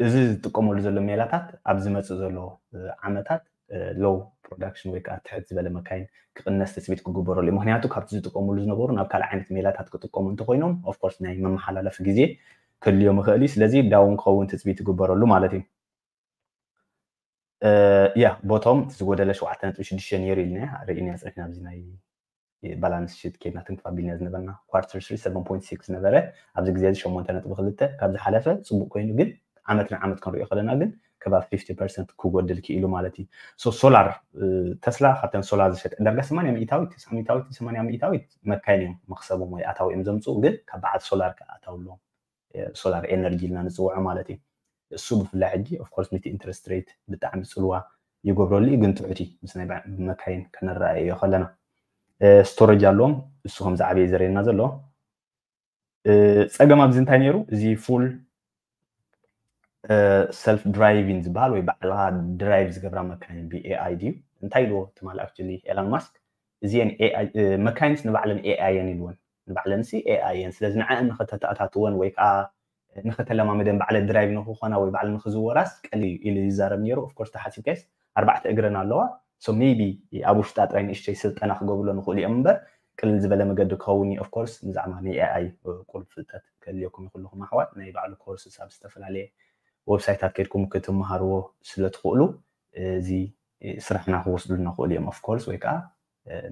እዚ ዝጥቀመሉ ዘሎ ሜላታት ኣብ ዝመፅእ ዘሎ ዓመታት ሎው ፕሮዳክሽን ወይ ከዓ ትሕት ዝበለ መካይን ክቕነስ ትፅቢት ክግበረሉ እዩ። ምክንያቱ ካብቲ ዝጥቀመሉ ዝነበሩ ናብ ካልእ ዓይነት ሜላታት ክጥቀሙ እንተኮይኖም ኦፍኮርስ ናይ መመሓላለፊ ግዜ ክህልዮም ይኽእል እዩ። ስለዚ ዳውን ክኸውን ትፅቢት ይግበረሉ ማለት እዩ። ያ ቦቶም እቲ ዝጎደለ ሸውዓተ ነጥቢ ሽዱሽተ ነይሩ ኢልና ርኢና ፅኒሕና ኣብዚ ናይ ባላንስ ሽት ኬድና ትንክፍ ኣቢልና ዝነበርና ኳርተር ስሪ ሰቨን ፖይንት ሲክስ ነበረ። ኣብዚ ግዜ እዚ ሸሞንተ ነጥቢ ክልተ ካብ ዝሓለፈ ፅቡቅ ኮይኑ ግን ዓመት ንዓመት ክንሪኦ ከለና ግን ከባቢ ፊፍቲ ፐርሰንት ክጎድል ክኢሉ ማለት እዩ። ሶላር ተስላ ካብተን ሶላር ዝሸጠ ዳርጋ ሰማንያ ሚእታዊት ተስዓ ሚእታዊት ሰማንያ ሚእታዊት መካይን እዮም መክሰቦም ወይ ኣታዊ እዮም ዘምፅኡ ግን ካብ በዓል ሶላር ከዓ ኣታዊ ኣለዎም። ሶላር ኤነርጂ ኢልና ንፅውዖ ማለት እዩ። እሱ ብፍላይ ሕጂ ኦፍኮርስ ነቲ ኢንትረስት ሬት ብጣዕሚ ፅልዋ ይገብረሉ እዩ ግን ትሑት እዩ ምስ ናይ መካይን ከነረኣዮ ከለና። ስቶሬጅ ኣለዎም እሱ ከም ዝዓበየ ዘርእየና ዘሎ። ፀገም ኣብዚ እንታይ ነይሩ? እዚ ፉል ሰልፍ ድራይቪን ዝበሃል ወይ ባዕልካ ድራይቭ ዝገብራ መካይን ብኤኣይ ድዩ እንታይ ኢልዎ ትማል ኣክቹሊ ኤላን ማስክ እዚን መካይንስ ንባዕለን ኤኣይ እየን ኢልወን። ንባዕለን ሲ ኤኣይ እየን ስለዚ ንዓን ንከተተኣታትወን ወይ ከዓ ንከተለማመደን ባዕለ ድራይቭ ንክኾና ወይ ባዕለ ንክዝወራስ ቀሊል እዩ ኢሉ ይዛረብ ነይሩ። ኦፍኮርስ ተሓሲብካስ ኣርባዕተ እግረን ኣለዋ። ሜቢ ኣብ ውሽጣ ጥራይ ንእሽተይ ስልጠና ክገብርሎ ንኽእሉ እዮም እምበር ቅልል ዝበለ መገዲ ክኸውን እዩ። ኦፍኮርስ ብዛዕባ ናይ ኤኣይ ቁሩብ ፍልጠት ከልየኩም ይክልኹም ኣሕዋት ናይ ባዕሉ ኮርስስ ኣብ ዝተፈላለየ ዌብሳይታት ከድኩም ክትመሃርዎ ስለትኽእሉ እዚ ስራሕና ክወስዱልና ክእሉ እዮም። ኦፍኮርስ ወይ ከዓ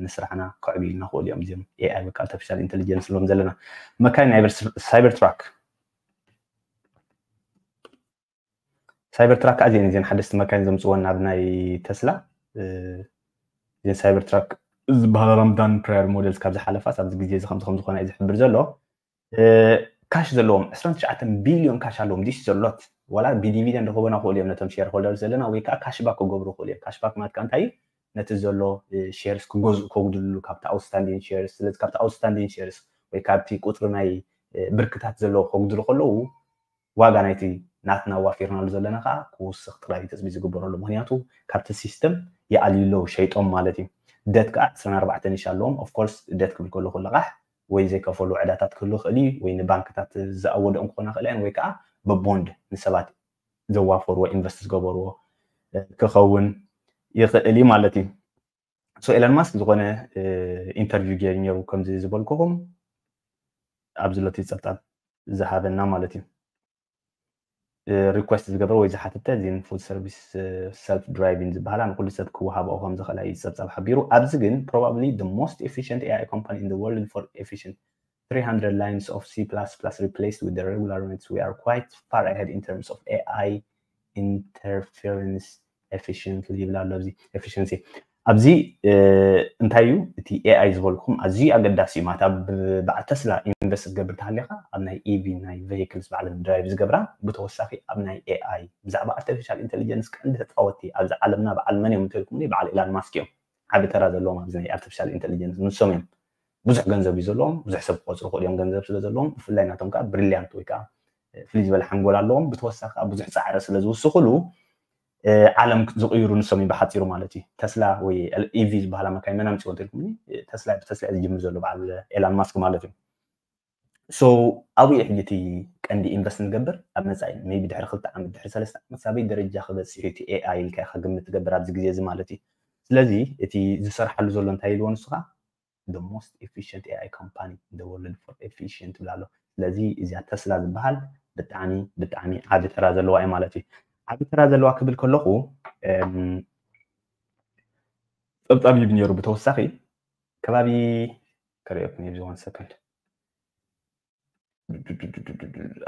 ንስራሕና ከዕብዩልና ክእሉ እዮም እዚኦም ኤኣይ ወይ ከዓ ኣርቲፊሻል ኢንቴሊጀንስ ንብሎም ዘለና። መካይን ናይ ሳይበር ትራክ ሳይበር ትራክ እዚአን እዚአን ሓደስቲ መካይን ዘምፅወን ናብ ናይ ተስላ እዘን ሳይበር ትራክ ዝበሃላ ራምዳን ፕራየር ሞዴልስ ካብ ዝሓለፋ ኣብዚ ግዜ እዚ ከምዚ ከም ዝኾነ እዩ ዝሕብር ዘሎ። ካሽ ዘለዎም ዕስራን ትሽዓተን ቢልዮን ካሽ ኣለዎም። ዲስ ዘሎት ዋላ ብዲቪደንድ ክህቡና ክእሉ እዮም ነቶም ሼር ሆልደርስ ዘለና፣ ወይ ከዓ ካሽ ባክ ክገብሩ ክእሉ እዮም። ካሽ ባክ ማለት ከዓ እንታይ እዩ? ነቲ ዘሎ ሼርስ ክገዝኡ ከጉድልሉ ካብቲ ኣውትስታንዲንግ ሼርስ። ስለዚ ካብቲ ኣውትስታንዲንግ ሼርስ ወይ ካብቲ ቁፅሪ ናይ ብርክታት ዘለዎ ከጉድሉ ከለዉ ዋጋ ናይቲ ናትና ዋፊርናሉ ዘለና ከዓ ክውስኽ ጥራይ እዩ ትፅቢት ዝግበረሉ። ምክንያቱ ካብቲ ሲስተም ይኣልዩ ኣለዉ ሸይጦም ማለት እዩ። ደት ከዓ ዕስራን ኣርባዕተን ይሻ ኣለዎም። ኦፍኮርስ ደት ክብል ከለኹ ልቓሕ ወይ ዘይከፈሉ ዕዳታት ክህሉ ይኽእል እዩ፣ ወይ ንባንክታት ዝኣወደኦም ክኾና ክእላ እየን፣ ወይ ከዓ ብቦንድ ንሰባት ዘዋፈርዎ ኢንቨስት ዝገበርዎ ክኸውን ይኽእል እዩ ማለት እዩ። ሶ ኤለን ማስክ ዝኾነ ኢንተርቪው ገይሩ ነይሩ ከምዚ ዝበልኩኹም ኣብዚ ሎቲ ጸብጻብ ዝሃበና ማለት እዩ። ሪኩዌስት ዝገበረ ወይ ዝሓተተ እዚን ፉድ ሰርቪስ ሰልፍ ድራይቪን ዝበሃላ ንኩሉ ሰብ ክወሃብኦ ከም ዝኽእላ እዩ ጸብጻብ ሓቢሩ። ኣብዚ ግን probably the most efficient A I company in the world for efficient three hundred lines of C plus plus replaced with the regular units, we are quite far ahead in terms of A I interference efficiently ይብል ኣሎ ኣብዚ efficiency ኣብዚ እንታይ እዩ እቲ A I ዝበልኩም ኣዝዩ ኣገዳሲ እዩ ማለት ኣብ በዓል ተስላ ኢንቨስት ክትገብር ተሃሊኻ ኣብ ናይ ኢቪ ናይ ቨሂክልስ ባዕለን ድራይቭ ዝገብራ ብተወሳኺ ኣብ ናይ A I ብዛዕባ ኣርቲፊሻል ኢንቴሊጀንስ ቀንዲ ተፃወቲ ኣብዚ ዓለምና በዓል መን እዮም እንተልኩም በዓል ኢላን ማስክ እዮም ዓቢ ተራ ዘለዎም ኣብዚ ናይ ኣርቲፊሻል ኢንቴሊጀንስ ንሶም እዮም ብዙሕ ገንዘብ እዩ ዘለዎም ብዙሕ ሰብ ክቆፅሩ ክእሉ እዮም ገንዘብ ስለ ዘለዎም ብፍላይ ናቶም ከዓ ብሪሊያንት ወይ ከዓ ፍልይ ዝበለ ሓንጎል ኣለዎም ብተወሳኺ ከዓ ብዙሕ ፃዕሪ ስለ ዝውስኽሉ ዓለም ዝቕይሩ ንሶም እዩ ብሓፂሩ ማለት እዩ ተስላ ወይ ኢቪ ዝበሃላ መካይ መን ኣምፅዎ እንተልኩም ተስላ ብተስላ ዝጅምር ዘሎ በዓል ኤላን ማስክ ማለት እዩ so ኣብኡ ሕጂ እቲ ቀንዲ ኢንቨስት ንገብር ኣብ መፃኢ ቢ ድሕሪ ክልተ ዓመት ድሕሪ ሰለስተ ዓመት ሳበይ ደረጃ ክበፅሕ እቲ ኤኣይ ኢልካ ኢካ ግምት ትገብር ኣብዚ ግዜ እዚ ማለት እዩ ስለዚ እቲ ዝሰርሓሉ ዘሎ እንታይ ኢልዎ ንስኻ the most efficient A I company in the world for efficient ይብል ኣሎ ስለዚ እዚኣ ተስላ ዝበሃል ብጣዕሚ ብጣዕሚ ዓቢ ተራ ዘለዋ እዩ ማለት እዩ ዓቢ ተራ ዘለዋ ክብል ከለኹ ጸብጻብ ይብ ነሩ ብተወሳኺ ከባቢ ከርእየኩም ኣብዚ one second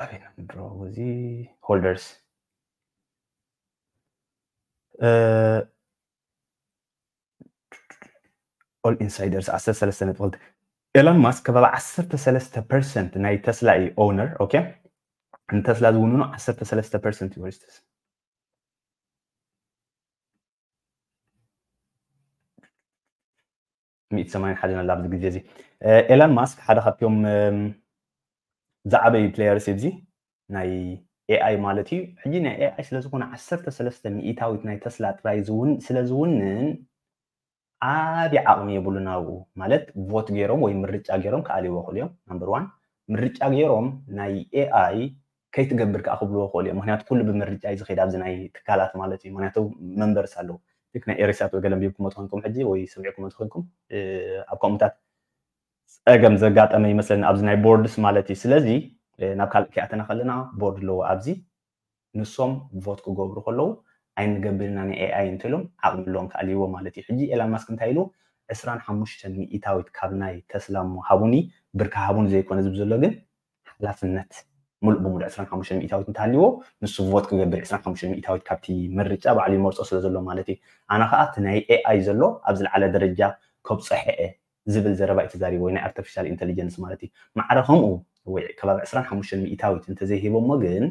ኣበይ ድሮ እዚ holders all insiders ዓሰርተ ሰለስተ ነጥቢ ክልተ ኤላን ማስክ ከባቢ ዓሰርተ ሰለስተ ፐርሰንት ናይ ተስላ እዩ ኦውነር okay ንተስላ ዝውንኑ ዓሰርተ ሰለስተ ፐርሰንት እዩ ወሪስትስ ሚእቲ ሰማንያን ሓደን ኣላ ኣብዚ ግዜ እዚ ኤላን ማስክ ሓደ ካብቶም ዝዓበዩ ፕሌየርስ እዚ ናይ ኤኣይ ማለት እዩ ሕጂ ናይ ኤኣይ ስለዝኾነ ዓሰርተ ሰለስተ ሚእታዊት ናይ ተስላ ጥራይ ስለ ዝውንን ዓብዪ ዓቕሚ የብሉን ኣብኡ ማለት ቮት ገይሮም ወይ ምርጫ ገይሮም ክኣልይዎ ክእሉ እዮም ናምበር ዋን ምርጫ ገይሮም ናይ ኤኣይ ከይትገብር ከዓ ክብልዎ ክእሉ እዮም ምክንያቱ ኩሉ ብምርጫ እዩ ዝኸይድ ኣብዚ ናይ ትካላት ማለት እዩ ምክንያቱ መንበርስ ኣለዉ ልክ ናይ ኤሪሳት ወይ ገለ ኣንቢብኩሞ ትኾንኩም ሕጂ ወይ ሰሚዕኩሞ ትኾንኩም ኣብ ከምኡታት ፀገም ዘጋጠመ ይመስለኒ ኣብዚ ናይ ቦርድስ ማለት እዩ ስለዚ ናብ ካልእ ክኣተና ከለና ቦርድ ኣለዎ ኣብዚ ንሶም ቮት ክገብሩ ከለዉ ኣይንገብር ኢና ንኤኣይ እንተኢሎም ዓቕሚ ኣለዎም ክኣልይዎ ማለት እዩ ሕጂ ኤላን ማስክ እንታይ ኢሉ ዕስራን ሓሙሽተን ሚእታዊት ካብ ናይ ተስላ እሞ ሃቡኒ ብርካ ሃቡኒ ዘይኮነ ዝብ ዘሎ ግን ሓላፍነት ሙሉእ ብሙሉእ ዕስራን ሓሙሽተን ሚእታዊት እንተሃልይዎ ንሱ ቮት ክገብር ዕስራን ሓሙሽተን ሚእታዊት ካብቲ ምርጫ ባዕሉ ይመርፆ ስለ ዘሎ ማለት እዩ ኣነ ከዓ እቲ ናይ ኤኣይ ዘሎ ኣብ ዝለዓለ ደረጃ ከብፀሐ እየ ዝብል ዘረባ እዩ ተዛሪቡ ወይ ናይ ኣርቲፊሻል ኢንቴሊጀንስ ማለት እዩ ማዕረ ከምኡ ወይ ከባቢ ዕስራን ሓሙሽተን ሚእታዊት እንተዘይሂቦሞ ግን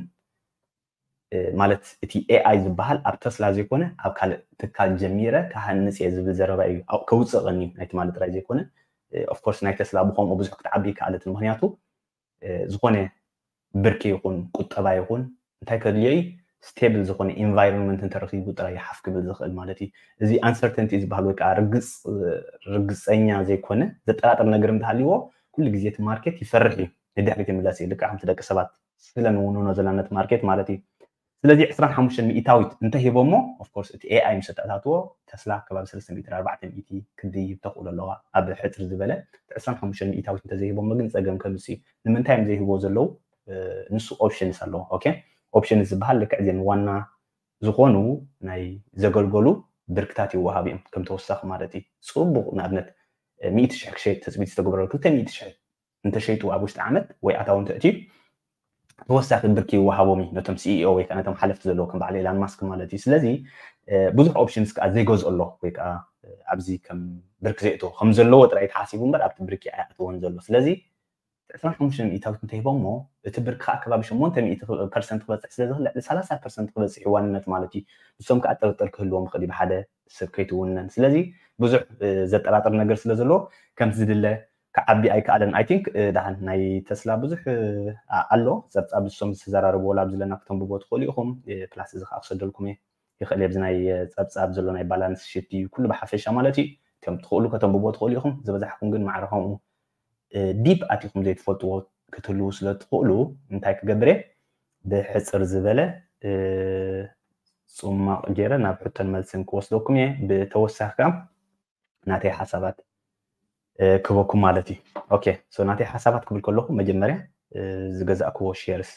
ማለት እቲ ኤኣይ ዝበሃል ኣብ ተስላ ዘይኮነ ኣብ ካልእ ትካል ጀሚረ ክሃንፅ እየ ዝብል ዘረባ እዩ ከውፅእ ቀንዩ ናይ ትማሊ ጥራይ ዘይኮነ ኦፍኮርስ ናይ ተስላ ብከምኡ ብዙሕ ክትዓቢ ይከኣለት ምክንያቱ ዝኾነ ብርኪ ይኹን ቁጠባ ይኹን እንታይ ከድልዮ እዩ ስቴብል ዝኾነ ኢንቫይሮንመንት እንተረኪቡ ጥራይ ሓፍ ክብል ዝኽእል ማለት እዩ እዚ ኣንሰርተንቲ ዝበሃል ወይ ከዓ ርግፀኛ ዘይኮነ ዘጠራጥር ነገር እንተሃልይዎ ኩሉ ግዜ እቲ ማርኬት ይፈርሕ እዩ ንድሕሪት ይምለስ እዩ ልክዕ ከምቲ ደቂ ሰባት ስለ ንውንኖ ዘለና ነቲ ማርኬት ማለት እዩ ስለዚ ዕስራን ሓሙሽተን ሚእታዊት እንተሂቦሞ ኦፍኮርስ እቲ ኤኣይ ምስ ኣተኣታትዎ ተስላ ከባቢ ሰለስተ ሚእቲ ኣርባዕተ ሚእቲ ክድይብ ተኽእሎ ኣለዋ ኣብ ሕፅር ዝበለ ዕስራን ሓሙሽተን ሚእታዊት እንተዘይሂቦሞ ግን ፀገም ከምፅእ እዩ ንምንታይ እዮም ዘይህብዎ ዘለዉ ንሱ ኦፕሽንስ ኣለዎ ኦኬ ኦፕሽንስ ዝበሃል ልክዕ እዚን ዋና ዝኾኑ ናይ ዘገልገሉ ብርክታት ይወሃብ እዮም ከም ተወሳኺ ማለት እዩ ፅቡቕ ንኣብነት ሚእቲ ሽሕ ክሸይጥ ትፅቢት ዝተገበረሉ ክልተ ሚእቲ ሽሕ እንተሸይጡ ኣብ ውሽጢ ዓመት ወይ ኣታዊ እንተእትዩ ተወሳኺ ብርኪ ይወሃቦም እዩ ነቶም ሲኢኦ ወይ ከዓ ነቶም ሓለፍቲ ዘለዎ ከም በዓል ኤላን ማስክ ማለት እዩ ስለዚ ብዙሕ ኦፕሽንስ ከዓ ዘይገዝኦ ኣሎ ወይ ከዓ ኣብዚ ከም ብርክ ዘእትዎ ከም ዘለዎ ጥራይ ተሓሲቡ እምበር ኣብቲ ብርክ ኣይኣትዎን ዘሎ። ስለዚ ዕስራን ሓሙሽተን ሚእታዊት እንተሂቦሞ እቲ ብርክ ከዓ ከባቢ ሸሞንተ ሚእቲ ፐርሰንት ክበፅሕ ስለ ዝኽእል ልዕሊ ሰላሳ ፐርሰንት ክበፅሕ እዩ ዋንነት ማለት እዩ። ንሶም ከዓ ጥርጥር ክህልዎም ይኽእል እዩ ብሓደ ሰብ ከይትውነን። ስለዚ ብዙሕ ዘጠራጥር ነገር ስለ ዘለዎ ከምቲ ዝድለ ክዓቢ ኣይከኣለን። I think ደሓን ናይ ተስላ ብዙሕ ኣሎ ፀብፃብ ንሶም ዝተዘራረብዎ ላብ ዘለና ክተንብቦ ትኽእሉ ኢኹም። ፕላስ እዚ ከዓ ክሰደልኩም እየ ይኽእል ኣብዚ ናይ ፀብፃብ ዘሎ ናይ ባላንስ ሽት እዩ ኩሉ ብሓፈሻ ማለት እዩ። ከም ትኽእሉ ከተንብቦ ትኽእሉ ኢኹም። ዝበዛሕኩም ግን ማዕረ ከምኡ ዲፕ ኣቲኹም ዘይትፈልጥዎ ክትህልዉ ስለ ትኽእሉ እንታይ ክገብር እየ ብሕፅር ዝበለ ፅማቕ ገይረ ናብ ሕቶን መልስን ክወስደኩም እየ። ብተወሳኺ ከዓ ናተይ ሓሳባት ክበኩም ማለት እዩ። ኦኬ ሶ ናተይ ሓሳባት ክብል ከለኹ መጀመርያ ዝገዛእክዎ ሼርስ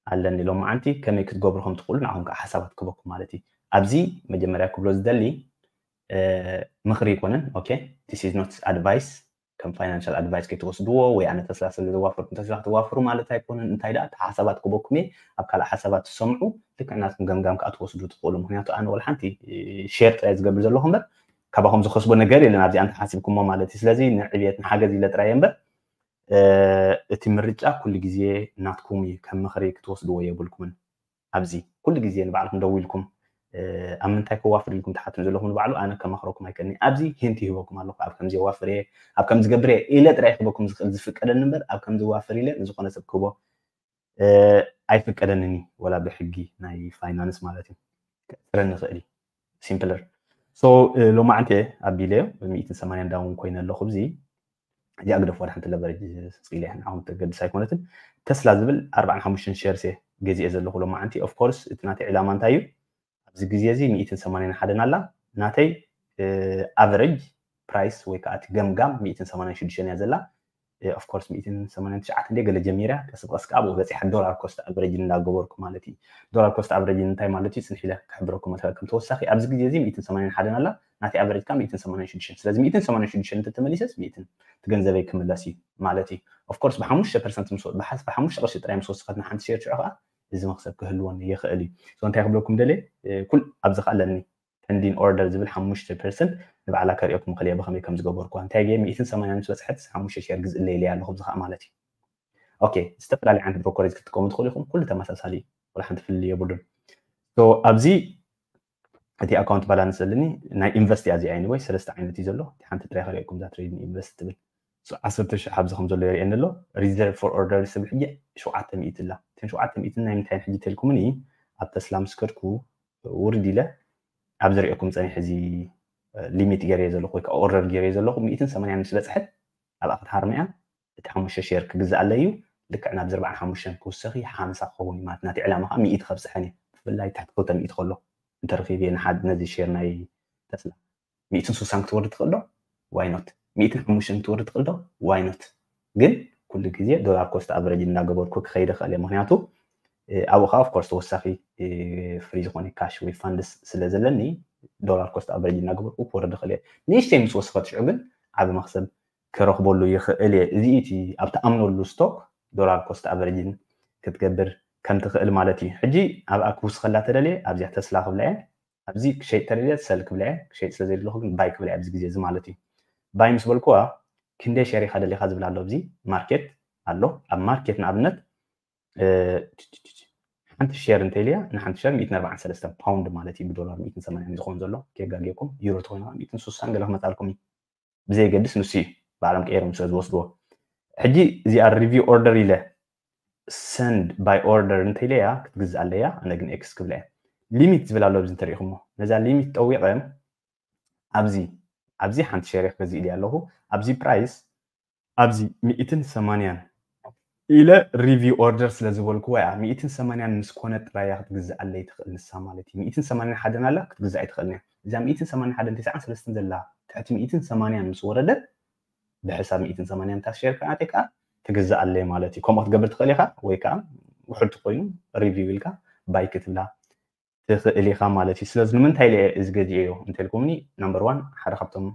ኣለኒ ሎማዓንቲ ከመይ ክትገብሩ ከም ትኽእሉ ንዓኹም ከዓ ሓሳባት ክበኩም ማለት እዩ። ኣብዚ መጀመርያ ክብሎ ዝደሊ ምኽሪ ይኮነን። ኦኬ this is not advice ከም ፋይናንሻል ኣድቫይስ ከይትወስድዎ ወይ ኣነ ተስላ ስለ ዘዋፈርኩም ተስላ ክትዋፍሩ ማለት ኣይኮነን። እንታይ ደኣ ሓሳባት ክበኩም እየ ኣብ ካልእ ሓሳባት ትሰምዑ ልክዕ ናትኩም ገምጋም ከዓ ትወስዱ ትኽእሉ። ምክንያቱ ኣነ ወላ ሓንቲ ሼር ጥራይ ዝገብር ዘለኹ እምበር ካባኹም ዝኸስቦ ነገር የለን ኣብዚኣ እንተሓሲብኩሞ ማለት እዩ። ስለዚ ንዕብየት ንሓገዝ ኢለ ጥራይ እምበር እቲ ምርጫ ኩሉ ግዜ ናትኩም እዩ። ከም ምኽሪ ክትወስድዎ የብልኩምን። ኣብዚ ኩሉ ግዜ ንባዕልኩም ደው ኢልኩም ኣብ ምንታይ ከዋፍር ኢልኩም ትሓትኑ ዘለኹም ንባዕሉ ኣነ ከማኽረኩም ኣይከኒ። ኣብዚ ሂንት ይህበኩም ኣለኹ። ኣብ ከምዚ የዋፍር እየ ኣብ ከምዚ ገብር እየ ኢለ ጥራይ ክህበኩም ዝኽእል ዝፍቀደኒ እምበር ኣብ ከምዚ ዋፍር ኢለ ንዝኾነ ሰብ ክህቦ ኣይፍቀደንን እዩ ወላ ብሕጊ ናይ ፋይናንስ ማለት እዩ። ክእስረኒ ይኽእል እዩ። ሲምፕለር ሶ ሎማዓንቲ ኣቢለዮ ሚእትን ሰማንያን ዳውን ኮይነ ኣለኹ። እዚ እዚኣ ግደፍ ወደ ሓንቲ ለቨረጅ ስለ ንዓኹም ተገድስ ኣይኮነትን። ተስላ ዝብል ኣርባዓን ሓሙሽተን ሼርስ እየ ገዚኤ ዘለኹ ሎማዓንቲ። ኦፍኮርስ እቲ ናተይ ዕላማ እንታይ እዩ ኣብዚ ግዜ እዚ ሚእትን ሰማንያን ሓደን ኣላ ናተይ ኣቨረጅ ፕራይስ ወይ ከዓ እቲ ገምጋም ሚእትን ሰማንያን ሽዱሽተን እያ ዘላ። ኦፍኮርስ ሚእትን ሰማንያን ትሽዓተን እንደ ገለ ጀሚራ ቀስ ብቀስ ከዓ ኣብኡ በፂሓ ዶላር ኮስት ኣቨረጅ እንዳገበርኩ ማለት እዩ። ዶላር ኮስት ኣቨረጅ እንታይ ማለት እዩ ፅንሕ ኢለ ክሕብረኩም መትኸል ከም ተወሳኺ ኣብዚ ግዜ እዚ ሚእትን ሰማንያን ሓደን ኣላ ናተይ ኣቨረጅ ከዓ ሚእትን ሰማንያን ሽዱሽተን። ስለዚ ሚእትን ሰማንያን ሽዱሽተን እንተተመሊሰስ ሚእትን እቲ ገንዘበይ ክምለስ እዩ ማለት እዩ። ኦፍኮርስ ብሓሙሽተ ፐርሰንት ምስ ብሓሙሽተ ቅርሺ ጥራይ ምስ ወሰኸት ንሓንቲ ሸር ሽዑ ከዓ እዚ መክሰብ ክህልወኒ ይኽእል እዩ። እንታይ ክብለኩም ደልየ ኩል ኣብዚ ከዓ ኣለኒ ፐንዲን ኦርደር ዝብል ሓሙሽተ ፐርሰንት ንባዕላ ከሪኦኩም ክልየ ብኸመይ ከም ዝገበርኩ እንታይ ገ ሚእትን ሰማንያን ምስ በፅሐት ሓሙሽተ ሸር ግዝእለ ኢለያ ኣለኹ ብዚ ከዓ ማለት እዩ። ኦኬ ዝተፈላለዩ ዓይነት ብሮኮሬጅ ክትጥቀሙ ትኽእሉ ኢኹም። ኩሉ ተመሳሳሊ እዩ። ወላ ሓንቲ ፍልልይ የብሉን። ኣብዚ እቲ ኣካውንት ባላንስ ዘለኒ ናይ ኢንቨስት እያ እዚኣ ወይ ሰለስተ ዓይነት እዩ ዘሎ። እቲ ሓንቲ ጥራይ ከሪኦኩም እዛ ትሬድ ኢንቨስት ትብል ዓሰርተ ሺሕ ኣብዚ ከም ዘሎ የርእየኒ ኣሎ። ሪዘርቭ ፎር ኦርደር ስብል ሕጂ ሸውዓተ ሚእቲ እላ። እተን ሸውዓተ ሚእቲ ናይ ምንታይ ሕጂ ተልኩምኒ ኣብ ተስላ ምስ ከድኩ ውርድ ኢለ ኣብ ዝሪኦኩም ፀኒሕ እዚ ሊሚት ገይረ ዘለኹ ወይ ከዓ ኦርደር ገይረ ዘለኹ ሚእትን ሰማንያን ምስ በፅሐት ኣብኣ ክትሃርመያ እቲ ሓሙሽተ ሼር ክግዛእ ኣለዩ። ልክዕ ናብ ዝርባዕን ሓሙሽተን ክውሰኺ ሓምሳ ክኸውን ማለት ናቲ ዕላማ ከዓ ሚእቲ ከብፅሐን እዩ። ብፍላይ ትሕቲ ክልተ ሚእቲ ከሎ እንተረኺብ እየ ንሓድ ነዚ ሼር ናይ ተስላ ሚእትን ሱሳን ክትወርድ ትኽእል ዶ? ዋይኖት ሚእትን ሓሙሽተን ክትወርድ ትኽእል ዶ? ዋይኖት ግን ኩሉ ግዜ ዶላር ኮስት ኣቨረጅ እናገበርኩ ክኸይደ ክእል እየ። ምክንያቱ ኣብኡ ከዓ ኦፍኮርስ ተወሳኺ ፍሪ ዝኾነ ካሽ ወይ ፋንድስ ስለ ዘለኒ ዶላር ኮስት ኣቨረጅ እናገበርኩ ክወርድ ክእል እየ። ንእሽተይ ምስ ወሰኸት ሽዑ ግን ዓብ መክሰብ ክረኽበሉ ይኽእል እየ። እዚ እቲ ኣብ ትኣምነሉ ስቶክ ዶላር ኮስት ኣቨረጅን ክትገብር ከም ትኽእል ማለት እዩ። ሕጂ ኣብኣ ክውስኸላ ተደልየ ኣብዚኣ ተስላ ክብላ እየ። ኣብዚ ክሸይጥ ተደልየ ሰል ክብላ እየ። ክሸይጥ ስለ ዘይደለኹ ግን ባይ ክብላ እየ ኣብዚ ግዜ እዚ ማለት እዩ። ባይ ምስ በልኩዋ ክንደይ ሸር ኢኻ ደሊኻ ዝብል ኣሎ። ኣብዚ ማርኬት ኣሎ። ኣብ ማርኬት ንኣብነት ሓንቲ ሸር እንተኢልያ ንሓንቲ ሸር ሚእትን ኣርባዓን ሰለስተን ፓውንድ ማለት እዩ። ብዶላር ሚእትን ሰማንያን ዝኸውን ዘሎ ከጋጌኩም ዩሮ ተኮይኑ ሚእትን ሱሳን ገለ ክመፃልኩም እዩ። ብዘየገድስ ንሱ እዩ ባዕሎም ቀይሮም ስለ ዝወስድዎ። ሕጂ እዚኣ ሪቪው ኦርደር ኢለ ሰንድ ባይ ኦርደር እንተኢለያ ክትግዛእ ኣለያ። ኣነ ግን ኤክስ ክብላ እየ። ሊሚት ዝብል ኣሎ ኣብዚ እንተሪኢኹሞ ነዛ ሊሚት ጠዊቐ ኣብዚ ኣብዚ ሓንቲ ሸር ክገዝእ ኢለ ኣለኹ። ኣብዚ ፕራይስ ኣብዚ ሚእትን ሰማንያን ኢለ ሪቪው ኦርደር ስለ ዝበልኩዋ እያ። ሚእትን ሰማንያን ምስ ኮነ ጥራይ እያ ክትግዛእ ኣለይ ትኽእል ንሳ ማለት እዩ። ሚእትን ሰማንያን ሓደን ኣላ ክትግዛእ ኣይትኽእልን እያ። እዛ ሚእትን ሰማንያን ሓደን ተስዓን ሰለስተን ዘላ ትሕቲ ሚእትን ሰማንያን ምስ ወረደት ብሕሳብ ሚእትን ሰማንያን እታ ሸር ከዓ ከዓ ትግዛእ ኣለይ ማለት እዩ። ከምኡ ክትገብር ትኽእል ኢኻ ወይ ከዓ ውሕድ ተኮይኑ ሪቪው ኢልካ ባይ ክትብላ ትኽእል ኢኻ ማለት እዩ። ስለዚ ንምንታይ ኢለ እዚ ገዚኤዮ እንተልኩምኒ ናምበር ዋን ሓደ ካብቶም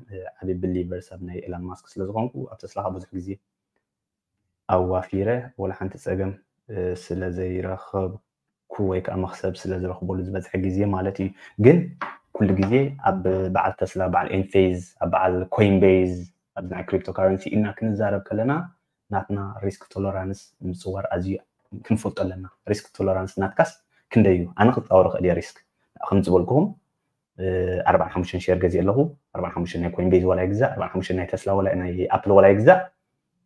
ዓብዪ ብሊቨርስ ኣብ ናይ ኤላን ማስክ ስለ ዝኾንኩ ኣብ ተስላ ብዙሕ ግዜ ኣዋፊረ ወላ ሓንቲ ፀገም ስለ ዘይረኸብኩ ወይ ከዓ መኽሰብ ስለ ዝረኽበሉ ዝበዝሐ ግዜ ማለት እዩ። ግን ኩሉ ግዜ ኣብ በዓል ተስላ፣ በዓል ኤንፌዝ፣ ኣብ በዓል ኮይንቤዝ፣ ኣብዚ ናይ ክሪፕቶ ካረንሲ ኢልና ክንዛረብ ከለና ናትና ሪስክ ቶለራንስ ምፅዋር ኣዝዩ ክንፈልጦ ኣለና። ሪስክ ቶለራንስ ናትካስ ክንደይ እዩ? ኣነ ክፃወር ይኽእል እየ ሪስክ። ከም ዝበልኩኹም ኣርባዓን ሓሙሽተን ሼር ገዚእ ኣለኹ። ኣርባዓን ሓሙሽተን ናይ ኮይንቤዝ ዋላ ይግዛእ፣ ኣርባዓን ሓሙሽተን ናይ ተስላ ዋላ ናይ ኣፕል ዋላ ይግዛእ፣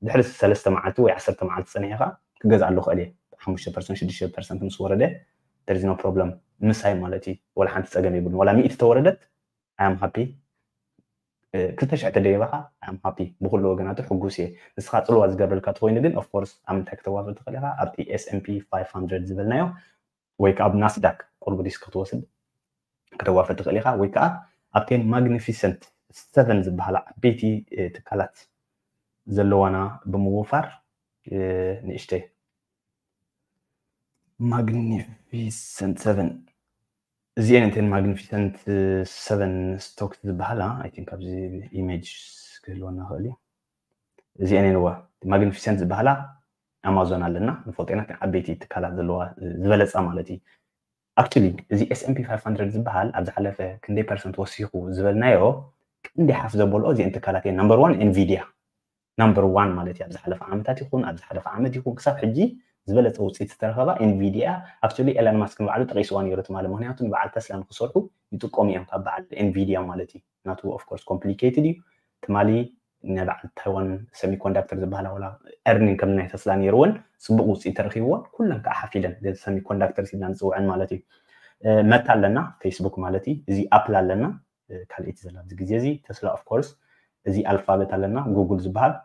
ድሕሪ ሰለስተ መዓልቲ ወይ ዓሰርተ መዓልቲ ፀኒሐ ከዓ ክገዝኣሉ ይኽእል እየ። ሓሙሽተ ፐርሰንት ሽዱሽተ ፐርሰንት ምስ ወረደ there is no problem ምሳይ ማለት እዩ። ዋላ ሓንቲ ፀገም የብሉን። ዋላ ሚእቲ ተወረደት I am happy። ክልተ ሽሕ ተደይበኻ I am happy። ብኩሉ ወገናቱ ሕጉስ እየ። ንስኻ ፅልዋ ዝገብረልካ ተኮይኑ ግን of course ኣብ ምንታይ ክተዋፍር ትኽእል ኢኻ? ኣብቲ S and P five hundred ዝበልናዮ ወይ ከዓ ኣብ ናስዳክ ቁርብ ሪስክ ክትወስድ ክተዋፍር ትኽእል ኢኻ። ወይ ከዓ ኣብተን ማግኒፊሰንት ሰቨን ዝበሃላ ዓበይቲ ትካላት ዘለዋና ብምውፋር ንእሽተይ ማግኒፊሰንት ሰቨን እዚአን እተን ማግኒፊሰንት ሰቨን ስቶክስ ዝበሃላ I think ኣብዚ ኢሜጅ ክህልወና ክእል እዩ። እዚአን እዋ ማግኒፊሰንት ዝበሃላ ኣማዞን ኣለና፣ ንፈልጦ ኢና፣ ዓበይቲ ትካላት ዘለዋ ዝበለፃ ማለት እዩ። Actually እዚ S and P five hundred ዝበሃል ኣብ ዝሓለፈ ክንደይ ፐርሰንት ወሲኹ ዝበልናዮ ቀንዲ ሓፍ ዘበልኦ እዚአን ትካላት እየን። Number one ኤንቪድያ number one ማለት እዩ። ኣብ ዝሓለፈ ዓመታት ይኹን ኣብ ዝሓለፈ ዓመት ይኹን ክሳብ ሕጂ ዝበለፀ ውፅኢት ዝተረኸባ ኤንቪድያ። Actually ኤለን ማስክ ንባዕሉ ጠቂስዋ ነይሩ ትማሊ፣ ምክንያቱ ንበዓል ተስላ ንክሰርሑ ይጥቀሙ እዮም ካብ በዓል ኤንቪድያ ማለት እዩ። ናቱ of course complicated እዩ። ትማሊ ናይ በዓል ታይዋን ሰሚኮንዳክተር ዝበሃላ ዋላ earning ከም ናይ ተስላ ነይርወን ፅቡቅ ውፅኢት ተረኪብወን ኩለን ከዓ ሓፍ ኢለን። ሰሚኮንዳክተር ኢልና ንፅውዐን ማለት እዩ። መታ ኣለና ፌስቡክ ማለት እዩ። እዚ ኣፕል ኣለና ካልኣይቲ ዘላ ኣብዚ ግዜ እዚ ተስላ of course እዚ ኣልፋበት ኣለና ጉግል ዝበሃል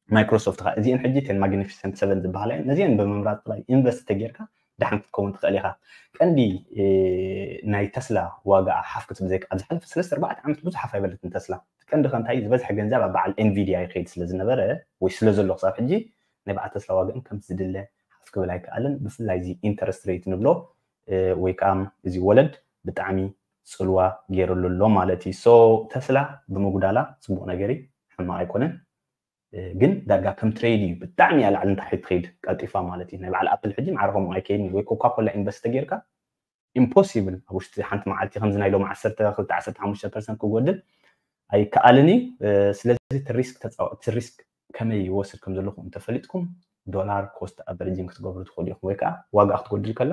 ማይክሮሶፍት ካ እዚአን ሕጂ ተን ማግኒፊሰንት ሰቨን ዝበሃላ እየን። ነዚአን ብምምራፅ ጥራይ ኢንቨስት ተጌርካ ደሓን ክትከውን ትኽእል ኢኻ። ቀንዲ ናይ ተስላ ዋጋ ሓፍ ክትብል ዘይካ ኣብ ዝሓለፈ ሰለስተ ኣርባዕተ ዓመት ብዙሕ ሓፍ ኣይበለትን ተስላ። ቀንዲ ከ እንታይ ዝበዝሐ ገንዘብ ኣብ በዓል ኤንቪድያ ይኸይድ ስለ ዝነበረ ወይ ስለ ዘሎ ክሳብ ሕጂ ናይ በዓል ተስላ ዋጋን ከም ዝድለ ሓፍ ክብል ኣይከኣልን። ብፍላይ እዚ ኢንተረስት ሬት ንብሎ ወይ ከዓ እዚ ወለድ ብጣዕሚ ፅልዋ ገይሩሉ ኣሎ ማለት እዩ። So ተስላ ብምጉዳላ ፅቡቅ ነገር እዩ፣ ሕማቅ ኣይኮነን። ግን ዳርጋ ከም ትሬድ እዩ፣ ብጣዕሚ እያ ላዕሊ ንታሕቲ ትኸይድ ቀልጢፋ ማለት እዩ። ናይ በዓል ኣፕል ሕጂ ማዕረ ከምኡ ኣይከይድን እዩ። ወይ ኮካ ኮላ ኢንቨስት ተጌርካ ኢምፖሲብል ኣብ ውሽጢ ሓንቲ መዓልቲ ከምዚ ናይ ሎም ዓሰርተ ክልተ ዓሰርተ ሓሙሽተ ፐርሰንት ክጎድል ኣይከኣልን እዩ። ስለዚ እቲ ሪስክ ተፃወ- እቲ ሪስክ ከመይ ይወስድ ከም ዘለኹም እንተፈሊጥኩም ዶላር ኮስት ኣቨሬጂንግ ክትገብሩ ትኽእሉ ኢኹም። ወይ ከዓ ዋጋ ክትጎድል ከላ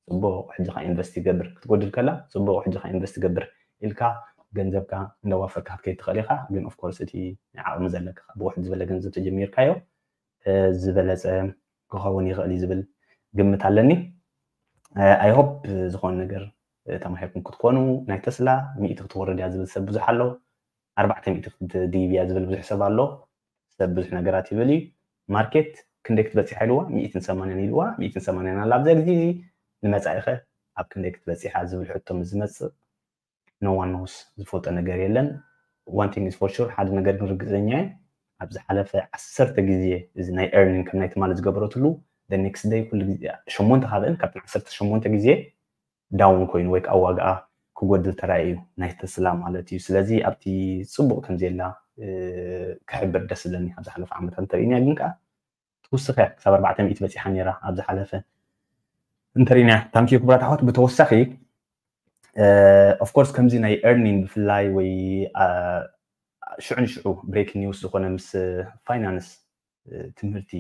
ፅቡቅ ሕጂ ከዓ ኢንቨስት ይገብር ክትጎድል ከላ ፅቡቅ ሕጂ ከዓ ኢንቨስት ይገብር ኢልካ ገንዘብካ እንዳዋፈርካ ክትከይድ ትኽእል ኢኻ። ግን of course እቲ ዓቕሚ ዘለካ ብውሕድ ዝበለ ገንዘብ ተጀሚርካዮ ዝበለፀ ክኸውን ይኽእል እዩ ዝብል ግምት ኣለኒ። I hope ዝኾነ ነገር ተማሂርኩም ክትኮኑ። ናይ ተስላ ሚእቲ ክትወርድ እያ ዝብል ሰብ ብዙሕ ኣሎ፣ ኣርባዕተ ሚእቲ ክትድይብ እያ ዝብል ብዙሕ ሰብ ኣሎ። ሰብ ብዙሕ ነገራት ይብል እዩ። ማርኬት ክንደይ ክትበፅሕ ኢልዋ? ሚእትን ሰማንያን ኢልዋ። ሚእትን ሰማንያን ኣላ ኣብዚ ግዜ እዚ። ንመፃኢ ኸ ኣብ ክንደይ ክትበፅሕ እያ ዝብል ሕቶ ምስ ዝመፅእ no one knows፣ ዝፈልጦ ነገር የለን። One thing is for sure፣ ሓደ ነገር ግን ርግፀኛ እየ፣ ኣብ ዝሓለፈ ዓሰርተ ግዜ እዚ ናይ earning ከም ናይ ትማሊ ዝገበረትሉ the next day ኩሉ ግዜ ሸሞንተ ካብአን ካብተን ዓሰርተ ሸሞንተ ግዜ ዳውን ኮይኑ ወይ ከዓ ዋጋኣ ክጎድል ተራእዩ ናይ ተስላ ማለት እዩ። ስለዚ ኣብቲ ፅቡቅ ከምዘየላ ክሕብር ደስ ዝብለኒ ኣብ ዝሓለፈ ዓመታት እንተርእይና ግን ከዓ ትውስኸ ክሳብ ኣርባዕተ ሚእቲ በፂሓ ነይራ ኣብ ዝሓለፈ እንተሪና። ታንኪዩ ክቡራት ኣሕዋት። ብተወሳኺ of course ከምዚ ናይ earning ብፍላይ ወይ ሽዑ ንሽዑ breaking news ዝኾነ ምስ ፋይናንስ ትምህርቲ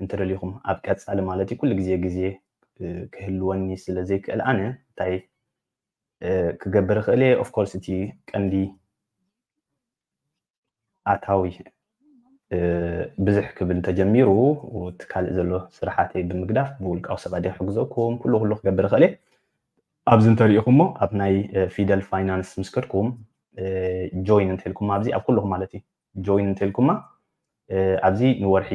እንተደሊኹም ኣብ ቀፃሊ ማለት እዩ ኩሉ ግዜ ግዜ ክህልወኒ ስለ ዘይክእል ኣነ እንታይ ክገብር ይኽእል እየ? Of course እቲ ቀንዲ ኣታዊ ብዝሕ ክብል እንተጀሚሩ እቲ ካልእ ዘሎ ስራሓተይ ብምግዳፍ ብውልቃዊ ሰብ ኣደ ክሕግዘኩም ኩሉ ኩሉ ክገብር ይኽእል እየ። ኣብዚ እንተሪኢኹሞ ኣብ ናይ ፊደል ፋይናንስ ምስ ከድኩም ጆይን እንተልኩም ኣብዚ ኣብ ኩልኹም ማለት እዩ ጆይን እንተልኩማ ኣብዚ ንወርሒ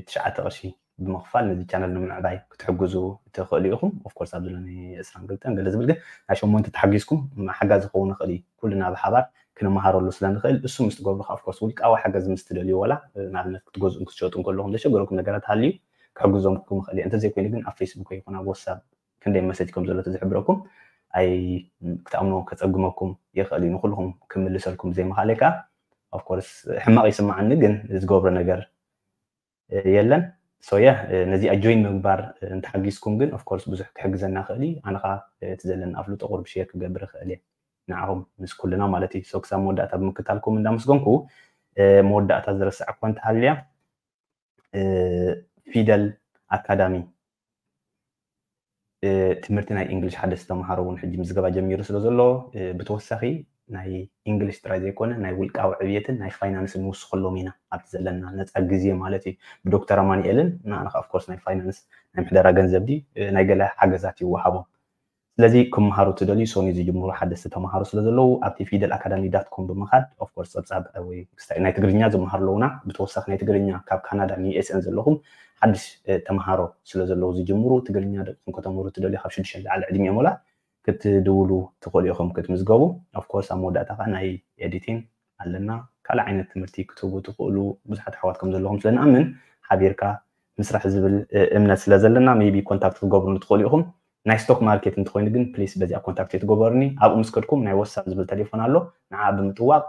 ትሽዓተ ቅርሺ ብምኽፋል ነዚ ቻነል ንምዕባይ ክትሕግዙ ትኽእሉ ኢኹም። Of course ኣብዚ ሎሚ ዕስራን ክልተን ገለ ዝብል ግን ናይ ሸሞንተ ተሓጊዝኩም ሓጋዚ ክኸውን ይኽእል እዩ። ኩልና ብሓባር ክንመሃረሉ ስለ ንኽእል እሱ ምስ ትገብሩ ከዓ of course ውልቃዊ ሓገዝ ምስ ትደልዩ ዋላ ንኣብነት ክትገዝኡን ክትሸጡ እንከለኹም ዘሸገረኩም ነገራት ሃልዩ ክሕግዞም ክኽእል እየ። እንተዘይኮይኑ ግን ኣብ ፌስቡክ ይኹን ኣብ ዋትሳፕ ክንደይ መሰጅ ከም ዘሎ ተዝሕብረኩም ኣይ ክትኣምንዎ ከፀግመኩም ይኽእል እዩ። ንኩልኹም ክምልሰልኩም ዘይምኽኣለይ ከዓ of course ሕማቕ ይስምዓኒ፣ ግን ዝገብሮ ነገር የለን። So yeah ነዚኣ ጆይን ምግባር እንተሓጊዝኩም ግን of course ብዙሕ ክሕግዘና ይኽእል እዩ። ኣነ ከዓ እቲ ዘለኒ ኣፍልጦ ቁሩብ ሼር ክገብር ይኽእል እየ። ንዓኹም ምስ ኩልና ማለት እዩ። So ክሳብ መወዳእታ ብምክታልኩም እንዳመስገንኩ፣ እ፣ መወዳእታ ዝረሳዕኩ እንተሃልያ፣ እ፣ ፊደል ኣካዳሚ፣ እ፣ ትምህርቲ ናይ እንግሊሽ ሓደስቲ ተምሃሮ እውን ሕጂ ምዝገባ ጀሚሩ ስለ ዘሎ፣ እ፣ ብተወሳኺ ናይ እንግሊሽ ጥራይ ዘይኮነ ናይ ውልቃዊ ዕብየትን ናይ ፋይናንስን ንውስኸሎም ኢና። ኣብቲ ዘለና ነፃ ግዜ ማለት እዩ። ብዶክተር ኣማኑኤልን ንኣና ከዓ ኦፍኮርስ ናይ ፋይናንስ ናይ ምሕደራ ገንዘብ ድዩ፣ እ፣ ናይ ገለ ሓገዛት ይወሃቦም። ስለዚ ክመሃሩ ትደልዩ ሶኒ ዝጅምሩ ሓደስቲ ተምሃሮ ስለ ዘለዉ ኣብቲ ፊደል ኣካዳሚ ዳት ኮም ብምኻድ ኦፍኮርስ ፀብፃብ ወይ ክስታይ ናይ ትግርኛ ዝመሃሩ ኣለዉና። ብተወሳኺ ናይ ትግርኛ ካብ ካናዳን ዩ ኤስ ኤን ዘለኹም ሓድሽ፣ እ፣ ተምሃሮ ስለ ዘለዉ ዝጅምሩ ትግርኛ ደቅኹም ከተምህሩ ትደልዩ ካብ ሽዱሽተ ንላዕሊ ዕድሚኦም ወላ ክትድውሉ ትኽእሉ ኢኹም ክትምዝገቡ። ኦፍኮርስ ኣብ መወዳእታ ከዓ ናይ ኤዲቲንግ ኣለና። ካልእ ዓይነት ትምህርቲ ክትህቡ ትኽእሉ ብዙሓት ኣሕዋት ከም ዘለኹም ስለ ንኣምን ሓቢርካ ምስራሕ ዝብል፣ እ፣ እምነት ስለ ዘለና ሜይቢ ኮንታክት ክትገብሩኒ ትኽእሉ ኢኹም። ናይ ስቶክ ማርኬት እንተኾይኑ ግን ፕሊስ በዚኣ ኮንታክት ኣይትገበሩኒ። ኣብኡ ምስ ከድኩም ናይ ዋትሳፕ ዝብል ቴሌፎን ኣሎ። ንዓ ብምጥዋቕ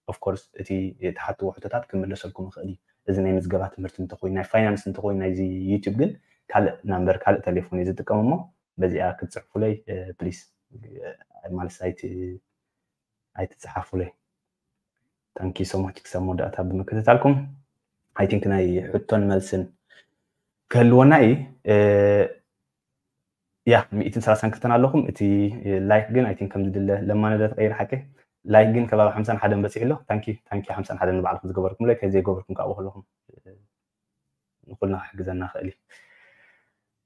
ኦፍኮርስ እቲ ትሓትዎ ሕቶታት ክምለሰልኩም ይኽእል እዩ። እዚ ናይ ምዝገባ ትምህርቲ እንተኾይኑ ናይ ፋይናንስ እንተኾይኑ ናይዚ ዩቲዩብ ግን ካልእ ናምበር ካልእ ቴሌፎን እዩ ዝጥቀም እሞ በዚኣ ክትፅሕፉለይ፣ እ፣ ፕሊስ፣ እ፣ ማለት ኣይት-፣ ኣይትፅሓፉለይ። Thank you so much ክሳብ መወዳእታ ብምክትታልኩም። I think ናይ ሕቶን መልስን ክህልወና እዩ። እ፣ ያ ሚእትን ሰላሳን ክልተን ኣለኹም። እቲ ላይክ ግን I think ከም ዝድለ ለማነደ ተቐይር ሓቂ ላይክ ግን ከባቢ ሓምሳን ሓደን በፂሑ ኣሎ። Thank you፣ thank you ሓምሳን ሓደን ንባዕልኩም ዝገበርኩምለይ ከዘይገበርኩም ካብኡ ከለኹም ንኩልና ክሕግዘና ክእል እዩ።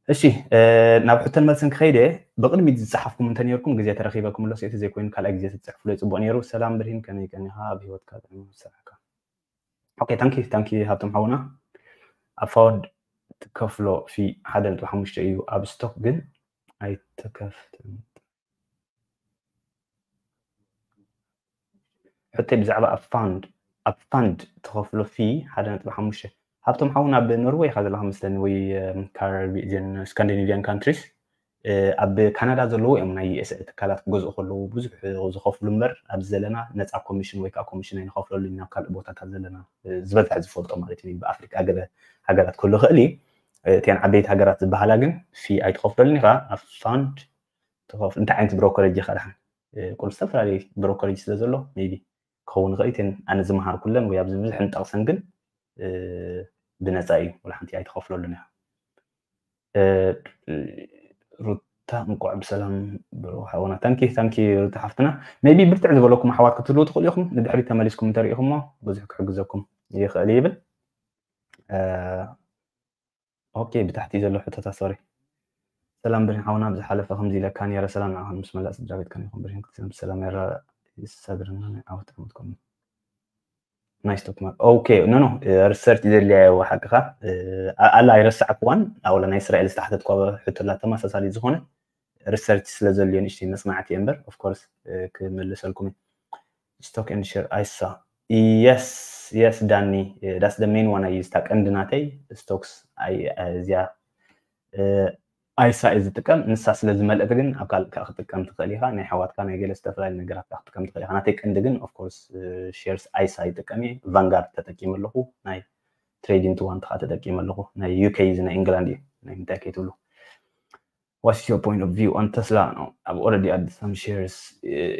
እሺ፣ እ፣ ናብ ሕቶን መልስን ክኸይደ ብቕድሚት ዝፀሓፍኩም እንተነይርኩም ግዜ ተረኺበኩም ኣሎ። እቲ ዘይኮይኑ ካልኣይ ግዜ ትፅሕፉለይ ፅቡቕ ነይሩ። ሰላም ብርሂን፣ ከመይ ቀኒኻ? ኣብ ህይወትካ ጥዕና ስራሕካ? ኦኬ፣ ታንኪ፣ ታንኪ ሃብቶም ሓውና። ኣብ ፋውንድ ትከፍሎ ፊ ሓደ ነጥቢ ሓሙሽተ እዩ፣ ኣብ ስቶክ ግን ኣይተከፍትን። ሕቶይ ብዛዕባ ኣብ ፋንድ፣ ኣብ ፋንድ ትኸፍሎ ፊ ሓደ ነጥቢ ሓሙሽተ። ሃብቶም ሓውና ኣብ ኖርወይ ኢኻ ዘለኻ መስለኒ ወይ፣ እም፣ ካሪቢያን፣ ስካንዲኔቪያን ካንትሪስ፣ እ፣ ኣብ ካናዳ ዘለዉ እዮም ናይ ዩ ኤስ ኤ ትካላት ክገዝኡ ከለዉ ብዙሕ ዝኸፍሉ እምበር ኣብዚ ዘለና ነፃ ኮሚሽን ወይ ከዓ ኮሚሽን ኣይንኸፍለሉ ኢና፣ ኣብ ካልእ ቦታታት ዘለና፣ እ፣ ዝበዝሐ ዝፈልጦ ማለት እዩ። ብኣፍሪቃ ገለ ሃገራት ክህሉ ይኽእል እዩ። እ፣ እተን ዓበይቲ ሃገራት ዝበሃላ ግን ፊ ኣይትኸፍለሉን ኢኻ። ኣብ ፋንድ ትኸፍ-፣ እንታይ ዓይነት ብሮከሬጅ ኢኻ ደሓን? እ፣ ቁል ዝተፈላለዩ ብሮከሬጅ ስለ ዘሎ ሜይቢ ክኸውን ይኽእል። እተን ኣነ ዝመሃርኩለን ወይ ኣብዚ ብዙሕ እንጠቕሰን ግን፣ እ፣ ብነፃ እዩ፣ ወላ ሓንቲ ኣይትኸፍለሉን ኢኻ። እ፣ ሩታ እንቋዕ ብሰላም ብሩኽ ሓውና። ታንኪ፣ ታንኪ ሩታ ሓፍትና። ሜይቢ ብርትዕ ዝበለኩም ኣሕዋት ክትህልዉ ትኽእሉ ኢኹም። ንድሕሪት ተመሊስኩም እንተሪኢኹሞ ብዙሕ ክሕግዘኩም ይኽእል ይብል። እ፣ ኦኬ፣ ብታሕቲ ዘሎ ሕቶታት፣ ሶሪ። ሰላም ብርሂን ሓውና፣ ብዝሓለፈ ከምዚ ኢለካ ነይረ፣ ሰላም ንዓኻን ምስ መላእ ስድራ ቤትካን ይኹን ብርሂን፣ ክትሰንብት ሰላም ኤራ ይሳግረና፣ ናይ ዓወት ዓመት ኮኑ። ናይ ስቶክ ማርኬት። ኦኬ፣ ኖ፣ ኖ፣ እ፣ ሪሰርች ዘድልያ እያ፣ ሓቅኻ። እ፣ ኣ-፣ ኣላ ኣይረሳዕክዋን፣ ኣውላ ናይ እስራኤል ዝተሓተትኳ ሕቶ ኣላ ተመሳሳሊ ዝኾነ ሪሰርች ስለ ዘድልዮ ንእሽተይ መጽናዕቲ እየ እምበር፣ ኦፍ ኮርስ፣ እ፣ ክምልሰልኩም እየ። ስቶክ ኤንድ ሼር ኣይሳ። የስ፣ የስ፣ ዳኒ፣ እ፣ that's the main one I use። እታ ቀንዲ ናተይ ስቶክስ ኣይ-፣ እ፣ እዚኣ፣ እ፣ ኣይሳ እየ ዝጥቀም። ንሳ ስለ ዝመልአት ግን ኣብ ካልእ ከኣ ክጥቀም ትኽእል ኢኻ። ናይ ኣሕዋትካ ናይ ገለ ዝተፈላለዩ ነገራት ከኣ ክትጥቀም ትኽእል ኢኻ። ናተይ ቀንዲ ግን ኦፍ ኮርስ፣ እ፣ ሼርስ ኣይሳ ይጥቀም እየ። ቫንጋርድ ተጠቂመ ኣለኹ። ናይ ትሬድ ኢንቱ ዋን ከኣ ተጠቂመ ኣለኹ። ናይ ዩ ኬ እዩ፣ እዚ ናይ ኢንግላንድ እዩ። ናይ ምንታይ ከይትብሉ። What's your point of view on Tesla? No, I've already had some shares. Uh,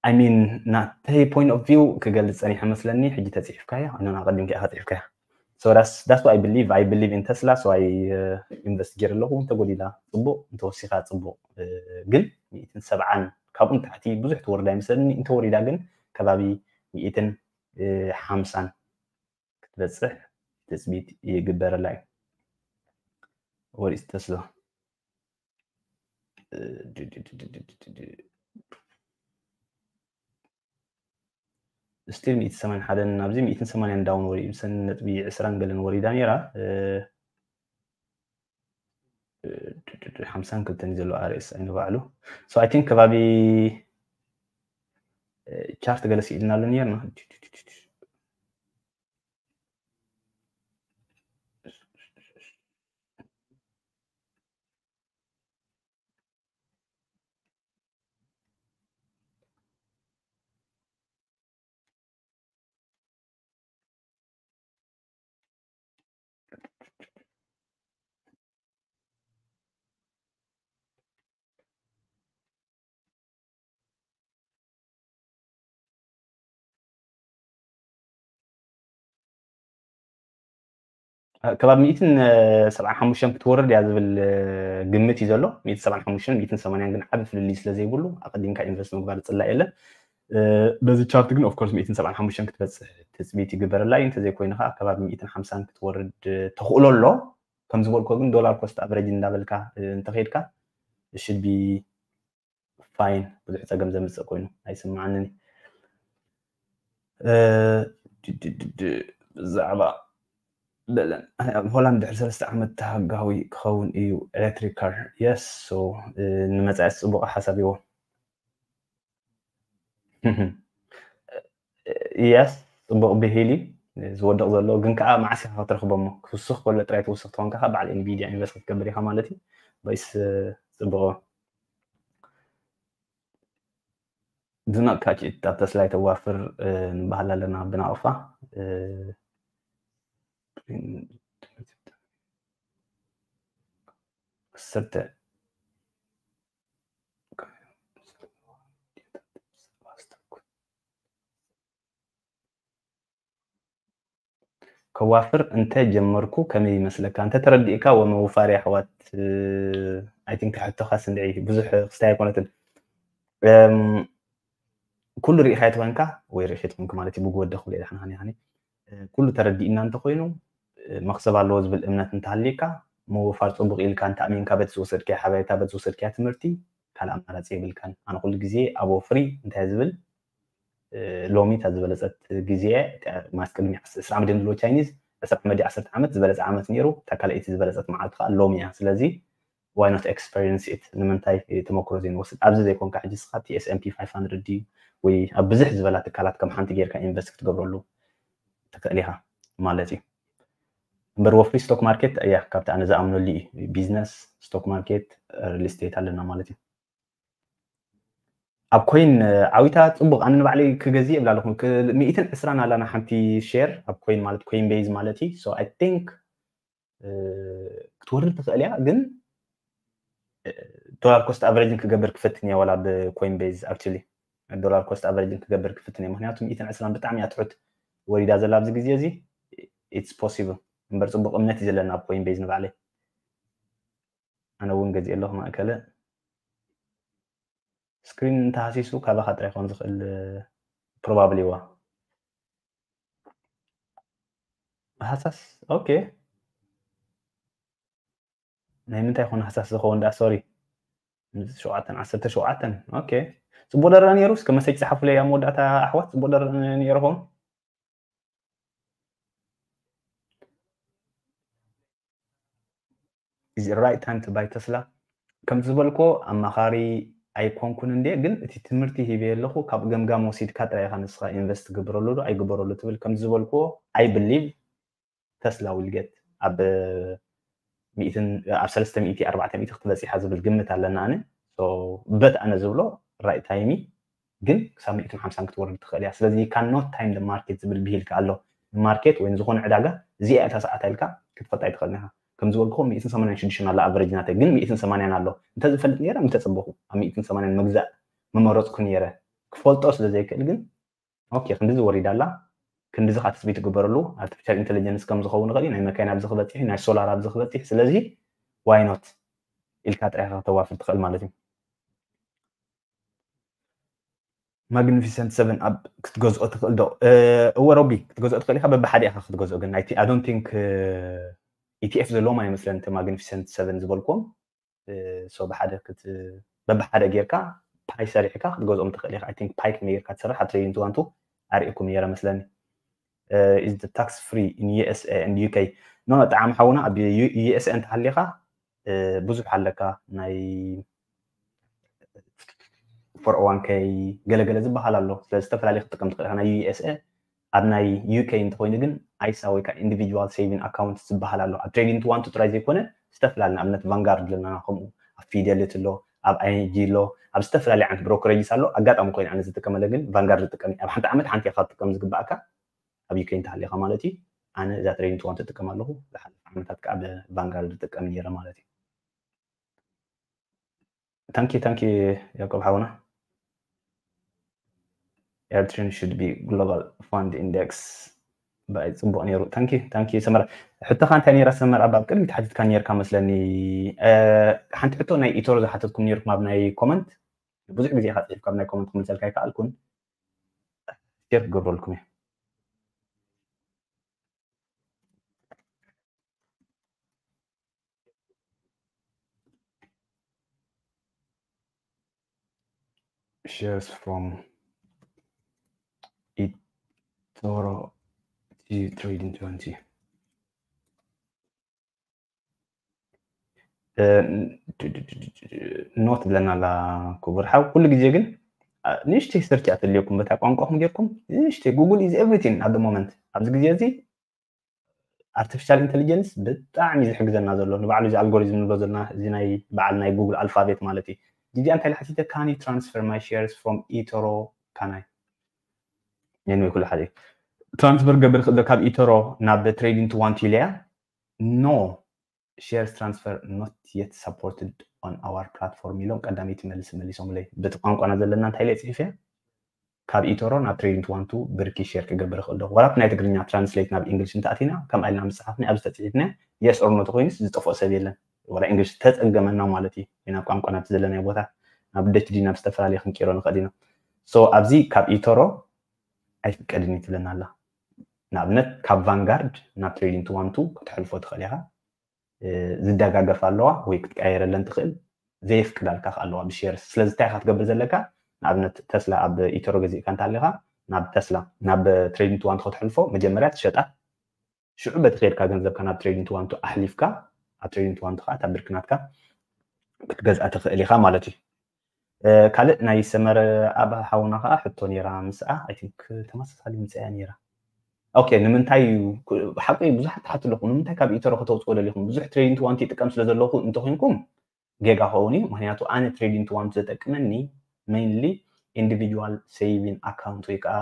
I mean, ናተይ point of view ክገልጽ ጸኒሐ መስለኒ፣ ሕጂ ተጽሒፍካያ፣ ኣነ ኣቐዲምካ ኢኻ ጽሒፍካያ። So that's, that's what I believe. I believe in Tesla, so I, uh, invest ገይረ ኣለኹ። እንተጎዲላ ጽቡቕ፣ እንተወሲኻ ጽቡቕ። Uh, ግን ሚእትን ሰብዓን ካብኡ ንታሕቲ ብዙሕ ትወርድ ኣይመስለኒ። እንተወሪዳ ግን ከባቢ ሚእትን ሓምሳን ክትበጽሕ ትጽቢት ይግበረላ እዩ። What is Tesla? ስቲል ሚእቲ ሰማንያን ሓደን ናብዚ ሚእትን ሰማንያን ዳውን ወሪዱ፣ ሰን ነጥቢ ዕስራን ገለን ወሪዳ ነይራ። እ፣ እ፣ ሓምሳን ክልተን እዩ ዘሎ ኣር ኤስ ኣይ ንባዕሉ። So I think ከባቢ፣ እ፣ ቻርት ገለ ስኢልና ኣሎ ነይርና። ከባቢ ሚእትን ሰብዓን ሓሙሽተን ክትወርድ እያ ዝብል ግምት እዩ ዘሎ። ሚእትን ሰብዓን ሓሙሽተን ሚእትን ሰማንያን ግን ዓቢ ፍልልይ ስለ ዘይብሉ ኣቐዲምካ ኢንቨስት ምግባር ዝጽላእ የለን። በዚ ቻርት ግን ኦፍኮርስ ሚእትን ሰብዓን ሓሙሽተን ክትበጽሕ ትጽቢት ይግበረላ እዩ። እንተዘይኮይኑ ከዓ ከባቢ ሚእትን ሓምሳን ክትወርድ ተኽእሎ ኣሎ። ከም ዝበልኮ ግን ዶላር ኮስት ኣቨሬጅ እንዳበልካ እንተኸይድካ ሽድ ቢ ፋይን፣ ብዙሕ ጸገም ዘምጽእ ኮይኑ ኣይስምዓንን። ብዛዕባ በለን ኣብ ሆላንድ ድሕሪ ሰለስተ ዓመት ተሃጋዊ ክኸውን እዩ ኤሌክትሪክ ካር። የስ፣ ንመጻኢ ጽቡቕ ሓሳብ ይዎ። የስ፣ ጽቡቕ ብሂል እዩ ዝወድቕ ዘሎ፣ ግን ከዓ መዓስ ኢኻ ክትረኽቦ እሞ? ክውስኽ ከሎ ጥራይ ትውስኽ ትኾን ከኻ በዓል ኤንቪድያ ኢንቨስት ክትገብር ኢኻ ማለት እዩ። ወይስ ጽቡቕ? Do not catch it፣ ኣብ ተስላ ይተዋፍር ንበሃል ኣለና ብናቕፋ። ዓሰርተ ከዋፍር እንተ ጀመርኩ ከመይ ይመስለካ? እንተ ተረዲእካ ወመውፋሪ ኣሕዋት፣ I think ሕቶኻስ እንድዒ ብዙሕ ክስታይ ኣይኮነትን። ኩሉ ርኢኻ ተኾንካ ወይ ርኢኻ ተኾንካ ማለት እዩ ብግወደ ክብለ ኢለ ሓኒ ሓኒ ኩሉ ተረዲእና እንተኮይኑ መኽሰብ ኣለዎ ዝብል እምነት እንተሃልየካ ምውፋር ጽቡቕ ኢልካ እንተኣሚንካ በቲ ዝወሰድካዮ ሓበሬታ በቲ ዝወሰድካዮ ትምህርቲ ካልእ ኣማራጺ የብልካን። ኣነ ኩሉ ግዜ ኣብ ወፍሪ እንታይ ዝብል ሎሚ እታ ዝበለጸት ግዜ ማለት ቅድሚ ዕስራ ዓመት ድም ዝብሎ ቻይኒዝ ዕስራ ዓመት ዓሰርተ ዓመት ዝበለጸ ዓመት ነይሩ እታ ካልኣይቲ ዝበለጸት መዓልቲ ከዓ ሎሚ እያ። ስለዚ why not experience it? ንምንታይ ተመክሮ ዘይንወስድ? ኣብዚ ዘይኮንካ ሕጂ ስኻ እቲ S&P five hundred ድዩ ወይ ኣብ ብዝሕ ዝበላ ትካላት ከም ሓንቲ ጌርካ ኢንቨስት ክትገብረሉ ትኽእል ኢኻ ማለት እዩ። እምበር ወፍሪ ስቶክ ማርኬት እያ ካብቲ ኣነ ዝኣምነሉ እዩ። ቢዝነስ፣ ስቶክ ማርኬት፣ ሪል ስቴት ኣለና ማለት እዩ። ኣብ ኮይን ዓዊታ ጽቡቕ ኣነ ንባዕለይ ክገዝእ እብል ኣለኹ። ሚእትን ዕስራን ኣላና ሓንቲ ሼር ኣብ ኮይን ማለት ኮይን ቤዝ ማለት እዩ። So I think ክትወርድ ትኽእል እያ ግን ዶላር ኮስት ኣቨሬጅን ክገብር ክፍትን እየ ዋላ ብኮይን ቤዝ actually ዶላር ኮስት ኣቨሬጅን ክገብር ክፍትን እየ ምክንያቱ ሚእትን ዕስራን ብጣዕሚ እያ ትሑት ወሪዳ ዘላ ኣብዚ ግዜ እዚ it's possible እምበር ጽቡቕ እምነት እዩ ዘለና ኣብ ኮይን ቤዝ ንባዕለይ ኣነ እውን ገዚእ ኣለኹ ማእከለ ስክሪን እንተሃሲሱ ካባኻ ጥራይ ክኾን ዝኽእል probably ዋ ሃሳስ okay ናይ ምንታይ ይኾን ሃሳስ ዝኸውን ዳ sorry ሸውዓተን ዓሰርተ ሸውዓተን okay ጽቡቕ ደረጃ ነይሩ እስከ መሰጅ ጸሓፉለይ ኣብ መወዳእታ ኣሕዋት ጽቡቕ ደረጃ ነይሩ ኸውን is it right time to buy Tesla ከም ዝበልኮ ኣማኻሪ ኣይኮንኩን እንዴ ግን እቲ ትምህርቲ ሂበ ኣለኹ ካብ ገምጋም ወሲድካ ጥራይ ኢኻ ንስኻ ኢንቨስት ግብረሉ ዶ ኣይግበረሉ ትብል ከም ዝበልኮ I believe Tesla will get ኣብ ሚእትን ኣብ ሰለስተ ሚእቲ ኣርባዕተ ሚእቲ ክትበጽሕ እያ ዝብል ግምት ኣለኒ ኣነ so but ኣነ ዝብሎ right time እዩ ግን ክሳብ ሚእትን ሓምሳን ክትወርድ ትኽእል እያ ስለዚ you cannot time the market ዝብል ብሂል ከኣ ኣሎ ማርኬት ወይ ዝኾነ ዕዳጋ እዚኣ እያ እታ ሰዓት ኢልካ ክትፈልጣ ኣይትኽእልን ኢኻ ከም ዝበልኩኹም ሚእትን ሰማንያን ሽዱሽተን ኣሎ ኣቨሬጅ ናተይ ግን ሚእትን ሰማንያን ኣሎ እንተዝፈልጥ ነይረ ምተጸበኹ ኣብ ሚእትን ሰማንያን ምግዛእ ምመረጽኩ ነይረ ክፈልጦ ስለ ዘይክእል ግን ኦኬ ክንድዚ ወሪዳ ኣላ ክንድዚ ከዓ ትፅቢት ይግበረሉ ኣርቲፊሻል ኢንቴሊጀንስ ከም ዝኸውን ይኽእል እዩ ናይ መካይን ኣብዚ ክበፅሕ እዩ ናይ ሶላር ኣብዚ ክበፅሕ እዩ ስለዚ why not ኢልካ ጥራይ ኢኻ ከተዋፍር ትኽእል ማለት እዩ ማግኒፊሰንት ሰቨን ኣብ ክትገዝኦ ትኽእል ዶ እወ ሮቢ ክትገዝኦ ትኽእል ኢኻ በብሓደ ኢኻ ክትገዝኦ ግን ናይቲ I don't think ኢቲኤፍ ዘለዎም ኣይመስለን እቲ ማግኒፊሰንት ሰቨን ዝበልኩዎም so ብሓደ በብሓደ ጌርካ ፓይ ሰሪሕካ ክትገዝኦም ትኽእል ኢኻ I think ፓይ ከመይ ጌርካ ትሰርሕ ኣብ ትሬዲንግ ዋንቱ ኣርእኩም ነይረ መስለኒ is the tax free in USA and UK no ጣዕሚ ሓውና ኣብ USA እንተሃሊኻ ብዙሕ ኣለካ ናይ ፎር ኦ ዋን ከይ ገለገለ ዝበሃል ኣሎ ስለዚ ዝተፈላለዩ ክትጥቀም ትኽእል ኢኻ ናይ USA ኣብ ናይ UK እንተኮይኑ ግን ኣይሳ ወይ ከዓ ኢንዲቪጁዋል ሴቪንግ ኣካውንት ዝበሃል ኣሎ ኣብ ትሬዲንግ ዋንቱ ጥራይ ዘይኮነ ዝተፈላለዩ ንኣብነት ቫንጋርድ ኣለና ከምኡ ኣብ ፊደሊቲ ኣሎ ኣብ ING ኣሎ ኣብ ዝተፈላለዩ ዓይነት ብሮከሬጅስ ኣሎ ኣጋጣሚ ኮይኑ ኣነ ዝጥቀመለ ግን ቫንጋርድ ዝጥቀም ኣብ ሓንቲ ዓመት ሓንቲ ኢኻ ትጥቀም ዝግባእካ ኣብ UK እንተሃሊኻ ማለት እዩ ኣነ እዛ ትሬዲንግ ዋንቱ እጥቀም ኣለኹ ዝሓለፈ ዓመታት ከዓ ብቫንጋርድ ዝጥቀም ነይረ ማለት እዩ ታንኪ ታንኪ ያዕቆብ ሓውና Eritrean should be global fund index ባይ ጽቡቕ ነይሩ። ታንኪ ታንኪ ሰመረ። ሕቶኻ እንታይ ነይራ ሰመር? ኣብ ኣብ ቅድሚት ሓቲትካ ነይርካ መስለኒ። እ፣ ሓንቲ ሕቶ ናይ ኢቶሮ ዝሓተትኩም ነይርኩም ኣብ ናይ ኮመንት። ብዙሕ ግዜ ኢኻ ጽሒፍካ ኣብ ናይ ኮመንት ክምልሰልካ ኣይከኣልኩን። ሼር ክገብረልኩም እየ። Shares from eToro to trading twenty. ኖት ብለና ኣላ ክቡር ሓው። ኩሉ ግዜ ግን፣ እ፣ ንእሽተይ ሰርች እያ ተድልየኩም፣ በታ ቋንቋኹም ጌርኩም ንእሽተይ። Google is everything at the moment። ኣብዚ ግዜ እዚ ኣርቲፊሻል ኢንተሊጀንስ ብጣዕሚ እዩ ዝሕግዘና ዘሎ። ንባዕሉ እዚ ኣልጎሪዝም ንብሎ ዘለና፣ እዚ ናይ በዓል ናይ ጉግል ኣልፋቤት ማለት እዩ። ጂጂ እንታይ ኢላ ሓቲተ? Can you transfer my shares from eToro? Can I? Anyway፣ ኩሉ ሓደ እዩ። ትራንስፈር ገብር ክእል ካብ ኢቶሮ ናብ ትሬዲንግ ቱ ዋን ቱ ኢለያ? No, shares transfer not yet supported on our platform ኢሎም ቀዳመይቲ መልሲ መሊሶምለይ። በቲ ቋንቋና ዘለና እንታይ ኢለ ጽሒፈ? ካብ ኢቶሮ ናብ ትሬዲንግ ቱ ዋን ቱ ብርኪ ሼር ክገብር ይኽእል ዶ? ዋላ ናይ ትግርኛ ትራንስሌት ናብ ኢንግሊሽ እንተኣቲና፣ ከምኣ ኢልና ምጽሓፍና፣ ኣብዚ ተጽሒፍና፣ yes or no ተኾይኑስ ዝጠፍኦ ሰብ የለን። ዋላ ኢንግሊሽ ተጸገመና ማለት እዩ። ወይ ናብ ቋንቋ ናብቲ ዘለናዮ ቦታ፣ ናብ ደች ዲ ናብ ዝተፈላለየ ክንቀይሮ ንኽእል ኢና። So ኣብዚ ካብ ኢቶሮ ኣይፍቀድን እዩ ትብለና ኣላ። ንኣብነት ካብ ቫንጋርድ ናብ ትሬዲንግ ቱ ዋን ቱ ከተሕልፎ ትኽእል ኢኻ። እ፣ ዝደጋገፍ ኣለዋ ወይ ክትቀያየረለን ትኽእል። ዘየፍቅዳልካ ከ ኣለዋ ብሼርስ። ስለዚ እንታይ ኢኻ ትገብር ዘለካ? ንኣብነት ተስላ ኣብ ኢቶሮ ገዚእካ እንተሃሊኻ፣ ናብ ተስላ፣ ናብ ትሬዲንግ ቱ ዋን ቱ ከተሕልፎ መጀመርያ ትሸጣ። ሽዑ በቲ ከድካ ገንዘብካ ናብ ትሬዲንግ ቱ ዋን ቱ ኣሕሊፍካ፣ ኣብ ትሬዲንግ ቱ ዋን ቱ ከዓ እታ ብርኪ ናትካ ክትገዝኣ ትኽእል ኢኻ ማለት እዩ። እ፣ ካልእ ናይ ሰመረ ኣብ ሓውና ከዓ ሕቶ ነይራ ምስኣ፣ I think ተመሳሳሊ ምጽኣያ ነይራ። ኦኬ፣ ንምንታይ እዩ፣ ሓቂ ብዙሓት ትሓቱ ኣለኹም፣ ንምንታይ ካብ ኢቶሮ ከተውፅኡ ደሊኹም? ብዙሕ ትሬዲንግ ቱ ዋን ቱ ይጥቀም ስለ ዘለኹ እንተኾይንኩም ጌጋ ኸውን እዩ። ምክንያቱ ኣነ ትሬዲንግ ቱ ዋን ቱ ዘጠቅመኒ mainly individual saving account ወይ ከዓ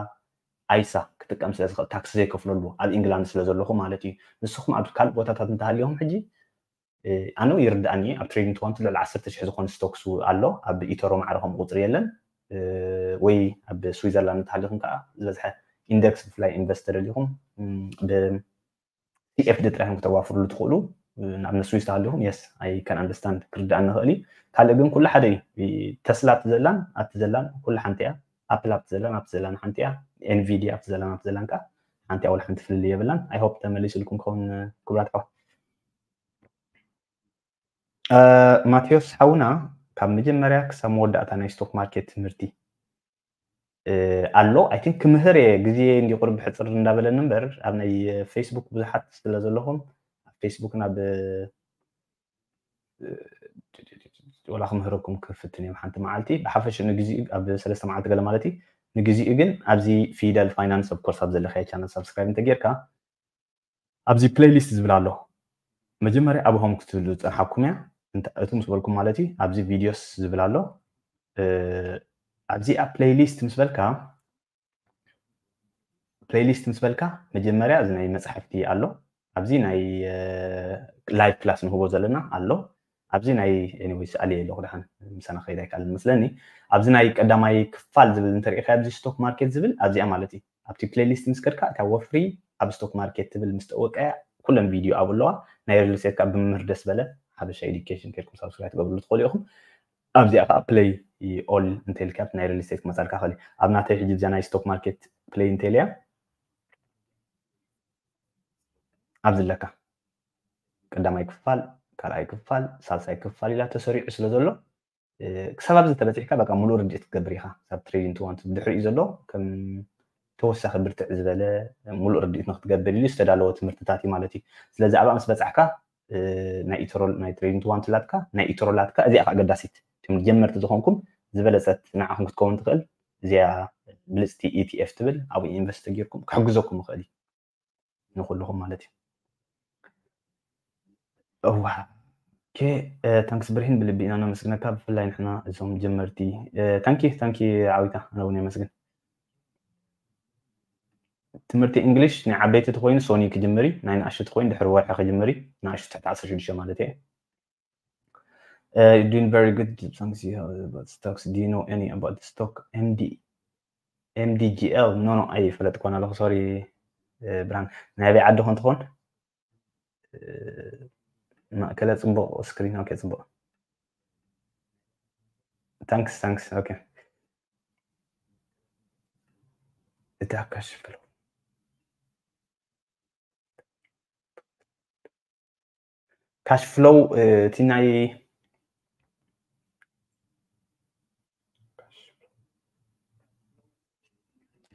ኣይሳ ክጥቀም ስለ ዝኽእል፣ ታክሲ ዘይከፍለሉ ኣብ ኢንግላንድ ስለ ዘለኹ ማለት እዩ። ንስኹም ኣብ ካልእ ቦታታት እንተሃሊኹም ሕጂ፣ እ፣ ኣነ ይርድኣኒ፣ ኣብ ትሬዲንግ ቱ ዋን ቱ ልዕሊ ዓሰርተ ሽሕ ዝኾነ ስቶክስ ኣሎ፣ ኣብ ኢቶሮ ማዕረ ከምኡ ቁፅሪ የለን። እ፣ ወይ ኣብ ስዊዘርላንድ እንተሃሊኹም ከዓ ዝበዝሐ ኢንደክስ ብፍላይ ኢንቨስት ተደሊኹም፣ እም፣ ብ ሲኤፍዲ ጥራይ ኢኹም ክተዋፍርሉ ትኽእሉ። እ፣ ንኣብነት ስዊስ ተሃሊኹም፣ yes, I can understand፣ ክርድኣኒ ይኽእል እዩ። ካልእ ግን ኩሉ ሓደ እዩ። እ፣ ተስላ ኣብቲ ዘላን ኣብቲ ዘላን ኩሉ ሓንቲ እያ። ኣፕል ኣብቲ ዘላን ኣብቲ ዘላን ሓንቲ እያ። ኤንቪዲያ ኣብቲ ዘላን ኣብቲ ዘላን ከዓ ሓንቲ እያ፣ ወላ ሓንቲ ፍልልይ የብላን። I hope ተመሊሱልኩም ክኸውን፣ እ፣ ክቡራት ኣሕዋት። እ፣ ማቴዎስ ሓውና፣ ካብ መጀመርያ ክሳብ መወዳእታ ናይ ስቶክ ማርኬት ትምህርቲ፣ እ፣ ኣሎ። I think ክምህር እየ፣ ግዜ እንዲ ቁርብ ሕፅር እንዳበለኒ እምበር፣ ኣብ ናይ ፌስቡክ ብዙሓት ስለ ዘለኹም፣ ኣብ ፌስቡክ ናብ፣ እ፣ ወላ ክምህረኩም ክፍትን እዮም ሓንቲ መዓልቲ። ብሓፈሽ ንግዚኡ ኣብ ሰለስተ መዓልቲ ገለ ማለት እዩ። ንግዚኡ ግን ኣብዚ ፊደል ፋይናንስ፣ of course፣ ኣብ ዘለካዮ ቻነል ሳብስክራይብ እንተጌርካ፣ ኣብዚ ፕሌይሊስት ዝብል ኣሎ። መጀመርያ ኣብ ሆም ክትብሉ ዝፀንሓኩም እያ። እንተ-፣ እቱ ምስ በልኩም ማለት እዩ፣ ኣብዚ ቪዲዮስ ዝብል ኣሎ። እ፣ ኣብዚኣ ፕሌይሊስት ምስ በልካ፣ ፕሌይሊስት ምስ በልካ፣ መጀመርያ እዚ ናይ መፅሓፍቲ ኣሎ። ኣብዚ ናይ፣ እ፣ ላይቭ ክላስ ንህቦ ዘለና ኣሎ። ኣብዚ ናይ፣ ኤኒዌይስ፣ ኣልየ ኣለኹ፣ ደሓን ምሳና ከይድ ኣይከኣልን መስለኒ። ኣብዚ ናይ ቀዳማይ ክፋል ዝብል እንተሪኢኻ፣ ኣብዚ ስቶክ ማርኬት ዝብል ኣብዚኣ ማለት እዩ። ኣብቲ ፕሌይሊስት ምስ ከድካ፣ እታ ወፍሪ ኣብ ስቶክ ማርኬት ትብል ምስ ጠወቀያ፣ ኩለን ቪድዮ ኣብኡ ኣለዋ። ናይ ሪል ስቴት ካብ ብምህር ደስ በለ ሓበሻ ኤዱኬሽን ከድኩም ሳብስክራይብ ትገብርሉ ትኽእሉ ኢኹም። ኣብዚኣ ከዓ ፕሌይ ኦል እንተልካ፣ ናይ ሪል ስቴት ክመፃልካ ክእል። ኣብ ናተይ ሕጂ እዚኣ ናይ ስቶክ ማርኬት ፕሌይ እንተልያ፣ ኣብዚ ኣለካ። ቀዳማይ ክፋል፣ ካልኣይ ክፋል፣ ሳልሳይ ክፋል ኢላ ተሰሪዑ ስለ ዘሎ፣ እ፣ ክሳብ ኣብዚ ተበፂሕካ በቃ ሙሉእ ርድኢት ክትገብር ኢኻ። ክሳብ ትሬዲንግ ቱ ዋን ቱ ድሕሪኡ ዘሎ ከም ተወሳኺ ብርትዕ ዝበለ ሙሉእ ርድኢት ንክትገብር ኢሉ ዝተዳለወ ትምህርትታት እዩ ማለት እዩ። ስለዚ ኣብኣ ምስ በፃሕካ፣ እ፣ ናይ ኢቶሮ፣ ናይ ትሬዲንግ ቱ ዋን ቱ ላትካ፣ ናይ ኢቶሮ ላትካ እዚኣ ከዓ ኣገዳሲት። እቶም ጀመርቲ ዝኾንኩም ዝበለፀት ንዓኹም ክትከውን ትኽእል። እዚኣ ብልፅቲ ኢቲኤፍ ትብል፣ ኣብኡ ኢንቨስት ተጌርኩም ክሕግዘኩም ይኽእል እዩ። ንኩልኹም ማለት እዩ። እዋ፣ ኦኬ፣ እ፣ ታንክስ ብርሂን፣ ብልቢ ኢና ነመስግነካ፣ ብፍላይ ንሕና እዞም ጀመርቲ። እ፣ ታንኪ፣ ታንኪ ዓዊታ፣ ኣነ እውን የመስግን። ትምህርቲ እንግሊሽ ናይ ዓበይቲ ተኾይኑ ሶኒ ክጅምር እዩ፣ ናይ ንኣሽቱ ተኾይኑ ድሕሪ ወርሒ ክጅምር እዩ፣ ንኣሽቱ ትሕቲ ዓሰርተ ሽዱሽተ ማለት እየ። Uh, doing very good. Thanks. You have about stocks. Do you know any about the stock M D, M D G L? No, no, ኣይፈለጥኩን ኣለኹ። ሶሪ፣ ብርሃን ናይ ኣበይ ዓዲ ኮን ትኾን? ማእከለ ጽቡቕ ስክሪን። ኦኬ፣ ጽቡቕ። ታንክስ ታንክስ። ኦኬ፣ እታ ካሽ ፍሎ ካሽ ፍሎው እቲ ናይ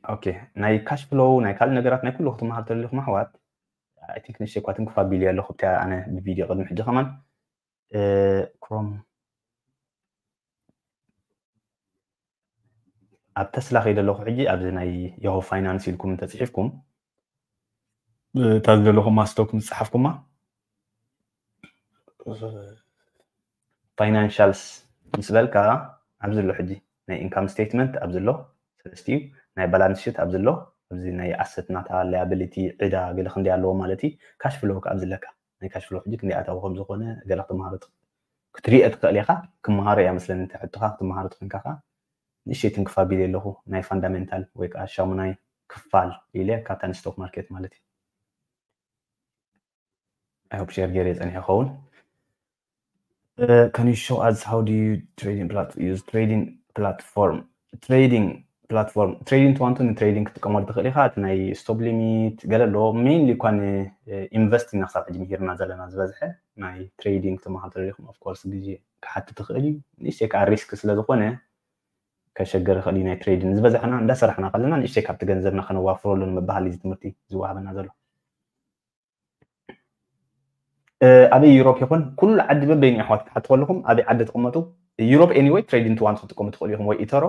ኦኬ፣ ናይ ካሽ ፍሎው ናይ ካልእ ነገራት ናይ ኩሉ ክትመሃር ተደሊኹም ኣሕዋት፣ I think ንእሽተይ እኳ ትንክፍ ኣቢሉ ኣለኹ ብታ ኣነ ብቪድዮ ቅድሚ ሕጂ ከማን ክሮም ኣብ ተስላ ከይደ ኣለኹ። ሕጂ ኣብዚ ናይ ያሆ ፋይናንስ ኢልኩም እንተፅሒፍኩም እታ ዘለኹማ ስቶክ ምስ ፀሓፍኩማ ፋይናንሻልስ ምስ በልካ ኣብዚ ኣሎ ሕጂ ናይ ኢንካም ስቴትመንት ኣብዚ ኣሎ ሰለስቲኡ ናይ ባላንስ ሽት ኣብዚ ኣሎ ኣብዚ ናይ ኣሰት ናታ ላያብሊቲ ዕዳ ገለ ክንደይ ኣለዎ ማለት እዩ። ካሽ ፍሎ ከ ኣብዚ ኣለካ ናይ ካሽ ፍሎ ሕጂ ክንደይ ኣታዊ ከም ዝኾነ ገለ ክትመሃሮ ክትሪኦ ትኽእል ኢኻ። ክመሃሮ እያ መስለኒ እንተ ሕቶኻ ክትመሃሮ ትኮንካ ኸዓ ንእሽተይ ትንክፍ ኣቢለ ኣለኹ ናይ ፋንዳሜንታል ወይ ከዓ ሻሙናይ ክፋል ኢለ ካብታ ንስቶክ ማርኬት ማለት እዩ። I hope share ገይረ ጸኒሐ ይኸውን። Can you show us how do you trading platform use trading platform trading platform trading to one to trading ክትጥቀመሉ ትኽእል ኢኻ። እቲ ናይ ስቶፕ ሊሚት ገለ ኣለዎ። ሜይንሊ እኳ ንኢንቨስት ኢና ክሳብ ሕጂ ምሂርና ዘለና ዝበዝሐ ናይ ትሬዲንግ ትመሃር ተደሊኹም ኦፍኮርስ ግዜ ክሓቲ ትኽእል እዩ። ንእሽተይ ከዓ ሪስክ ስለዝኾነ ከሸገር ይኽእል እዩ ናይ ትሬዲንግ ዝበዝሕና እንዳሰራሕና ከለና ንእሽተይ ካብቲ ገንዘብና ከነዋፍረሉ ንምባሃል እዩ ትምህርቲ ዝወሃበና ዘሎ። ኣበይ ዩሮፕ ይኹን ኩሉ ዓዲ በበይኑ ኣሕዋት ክትሓቱ ከለኹም ኣበይ ዓዲ ትቕመጡ ዩሮፕ ኤኒወይ ትሬዲንግ ትዋን ክትጥቀሙ ትኽእሉ ኢኹም ወይ ኢተሮ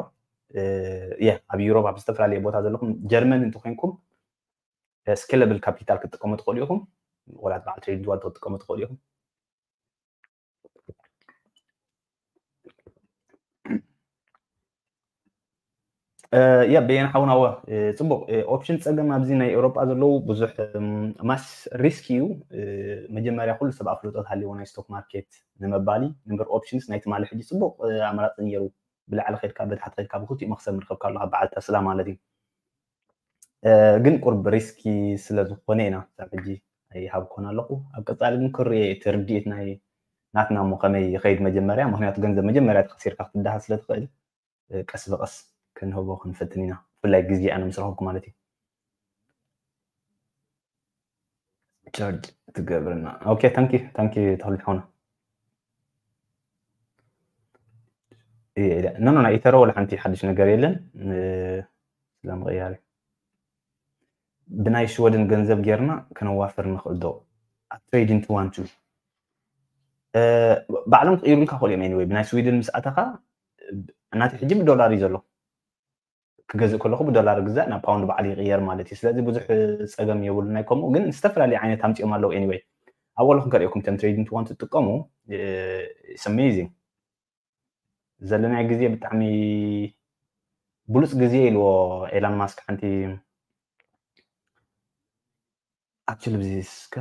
የ ኣብ ዩሮፕ ኣብ ዝተፈላለየ ቦታ ዘለኹም ጀርመን እንተኮይንኩም ስኬለብል ካፒታል ክትጥቀሙ ትኽእሉ ኢኹም። ወላት በዓል ትሬዲንግ ትዋን ክትጥቀሙ ትኽእሉ ኢኹም። ያ በየን ሓውና ወ ጽቡቕ ኦፕሽን ጸገም ኣብዚ ናይ ኤውሮጳ ዘለዉ ብዙሕ ማስ ሪስክ እዩ። መጀመርያ ኩሉ ሰብ ኣፍልጦ ሃልዎ ናይ ስቶክ ማርኬት ንምባል እዩ። ንበር ኦፕሽንስ ናይ ትማሊ ሕጂ ጽቡቕ ኣማራጺ ነይሩ። ብላዕሊ ከድካ ብታሕቲ ከድካ ብክልቲኡ መክሰብ ምርኸብካ ኣሎ ካብ በዓል ተስላ ማለት እዩ። ግን ቁርብ ሪስኪ ስለ ዝኾነ ኢና ክሳብ ሕጂ ኣይሃብኮን ኣለኹ። ኣብ ቀጻሊ ግን ክርኢ እቲ ርድኢት ናይ ናትና እሞ ከመይ ይኸይድ መጀመርያ፣ ምክንያቱ ገንዘብ መጀመርያ ተኸሲርካ ክትድሃ ስለ ትኽእል ቀስ ብቐስ ክንህቦ ክንፈትን ኢና፣ ብፍላይ ግዜ ኣነ ምስ ረኸብኩ ማለት እዩ። ቻርጅ ትገብርና። ኦኬ ታንኪ ታንኪ ተኽሊ ሓውና። ኖ ኖ ናይ ኢተሮ ወላ ሓንቲ ሓድሽ ነገር የለን። ስለ ምቕያር ብናይ ሽወደን ገንዘብ ጌርና ከነዋፍር ንኽእል ዶ ኣብ ትሬዲንግ ትዋን ቱ? ባዕሎም ክቕይሩልካ ክእሉ እዮም። ኤኒወይ ብናይ ስዊድን ምስ ኣተኻ ናቲ ሕጂ ብዶላር እዩ ዘሎ። ክገዝእ ከለኹ ብዶላር ግዛእ ናብ ፓውንድ ባዕሉ ይቕየር ማለት እዩ። ስለዚ ብዙሕ ጸገም የብሉን። ናይ ከምኡ ግን ዝተፈላለዩ ዓይነት ኣምጺኦም ኣለዉ። ኤኒወይ ኣብ ወለኹም ከርእየኩም እቶም ትሬዲንግ ትዋን ትጥቀሙ ኣሜዚንግ ዘለናዮ ግዜ ብጣዕሚ ብሉፅ ግዜ ኢልዎ ኤላን ማስክ ሓንቲ ኣክቹሊ ብዚ እስከ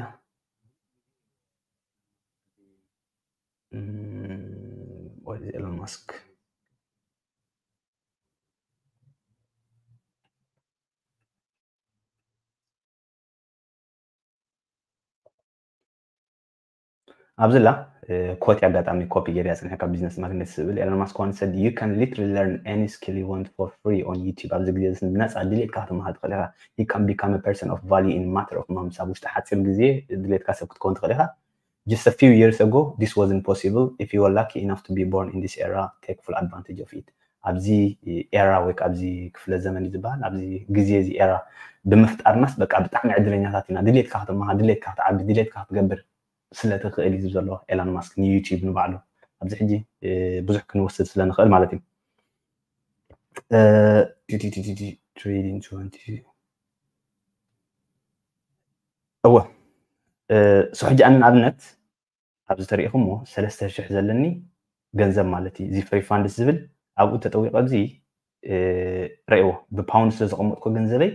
ኤላን ማስክ ኣብዚ ላ ኮት ኣጋጣሚ ኮፒ ገይረ ፅንሐ ካብ ቢዝነስ ማግኔት ዝብል ኤሎን ማስክ one said you can literally learn any skill you want for free on YouTube። ኣብዚ ግዜ ብነፃ ድሌትካ ክትመሃር ትኽእል ኢኻ። You can become a person of value in matter of months። ኣብ ውሽጢ ሓፂር ግዜ ድሌትካ ሰብ ክትከውን ትኽእል ኢኻ። Just a few years ago this wasn't possible. If you were lucky enough to be born in this era, take full advantage of it። ኣብዚ ኤራ ወይ ኣብዚ ክፍለ ዘመን እዩ ዝበሃል ኣብዚ ግዜ እዚ ኤራ ብምፍጣርናስ በቃ ብጣዕሚ ዕድለኛታት ኢና። ድሌትካ ክትመሃር ድሌትካ ክትዓቢ ድሌትካ ክትገብር ስለ ትኽእል እዩ ዘሎ ኤላን ማስክ ንዩቲዩብ ንባዕሉ ኣብዚ ሕጂ ብዙሕ ክንወስድ ስለ ንኽእል ማለት እዩ። ትሬዲንግ እወ ሶ ሕጂ ኣነ ንኣብነት ኣብዚ ተሪኢኹሞ ሰለስተ ሽሕ ዘለኒ ገንዘብ ማለት እዩ እዚ ፍሪ ፋንድስ ዝብል ኣብኡ ተጠዊቐ ኣብዚ ረእዎ ብፓውንድ ስለ ዘቐመጥኮ ገንዘበይ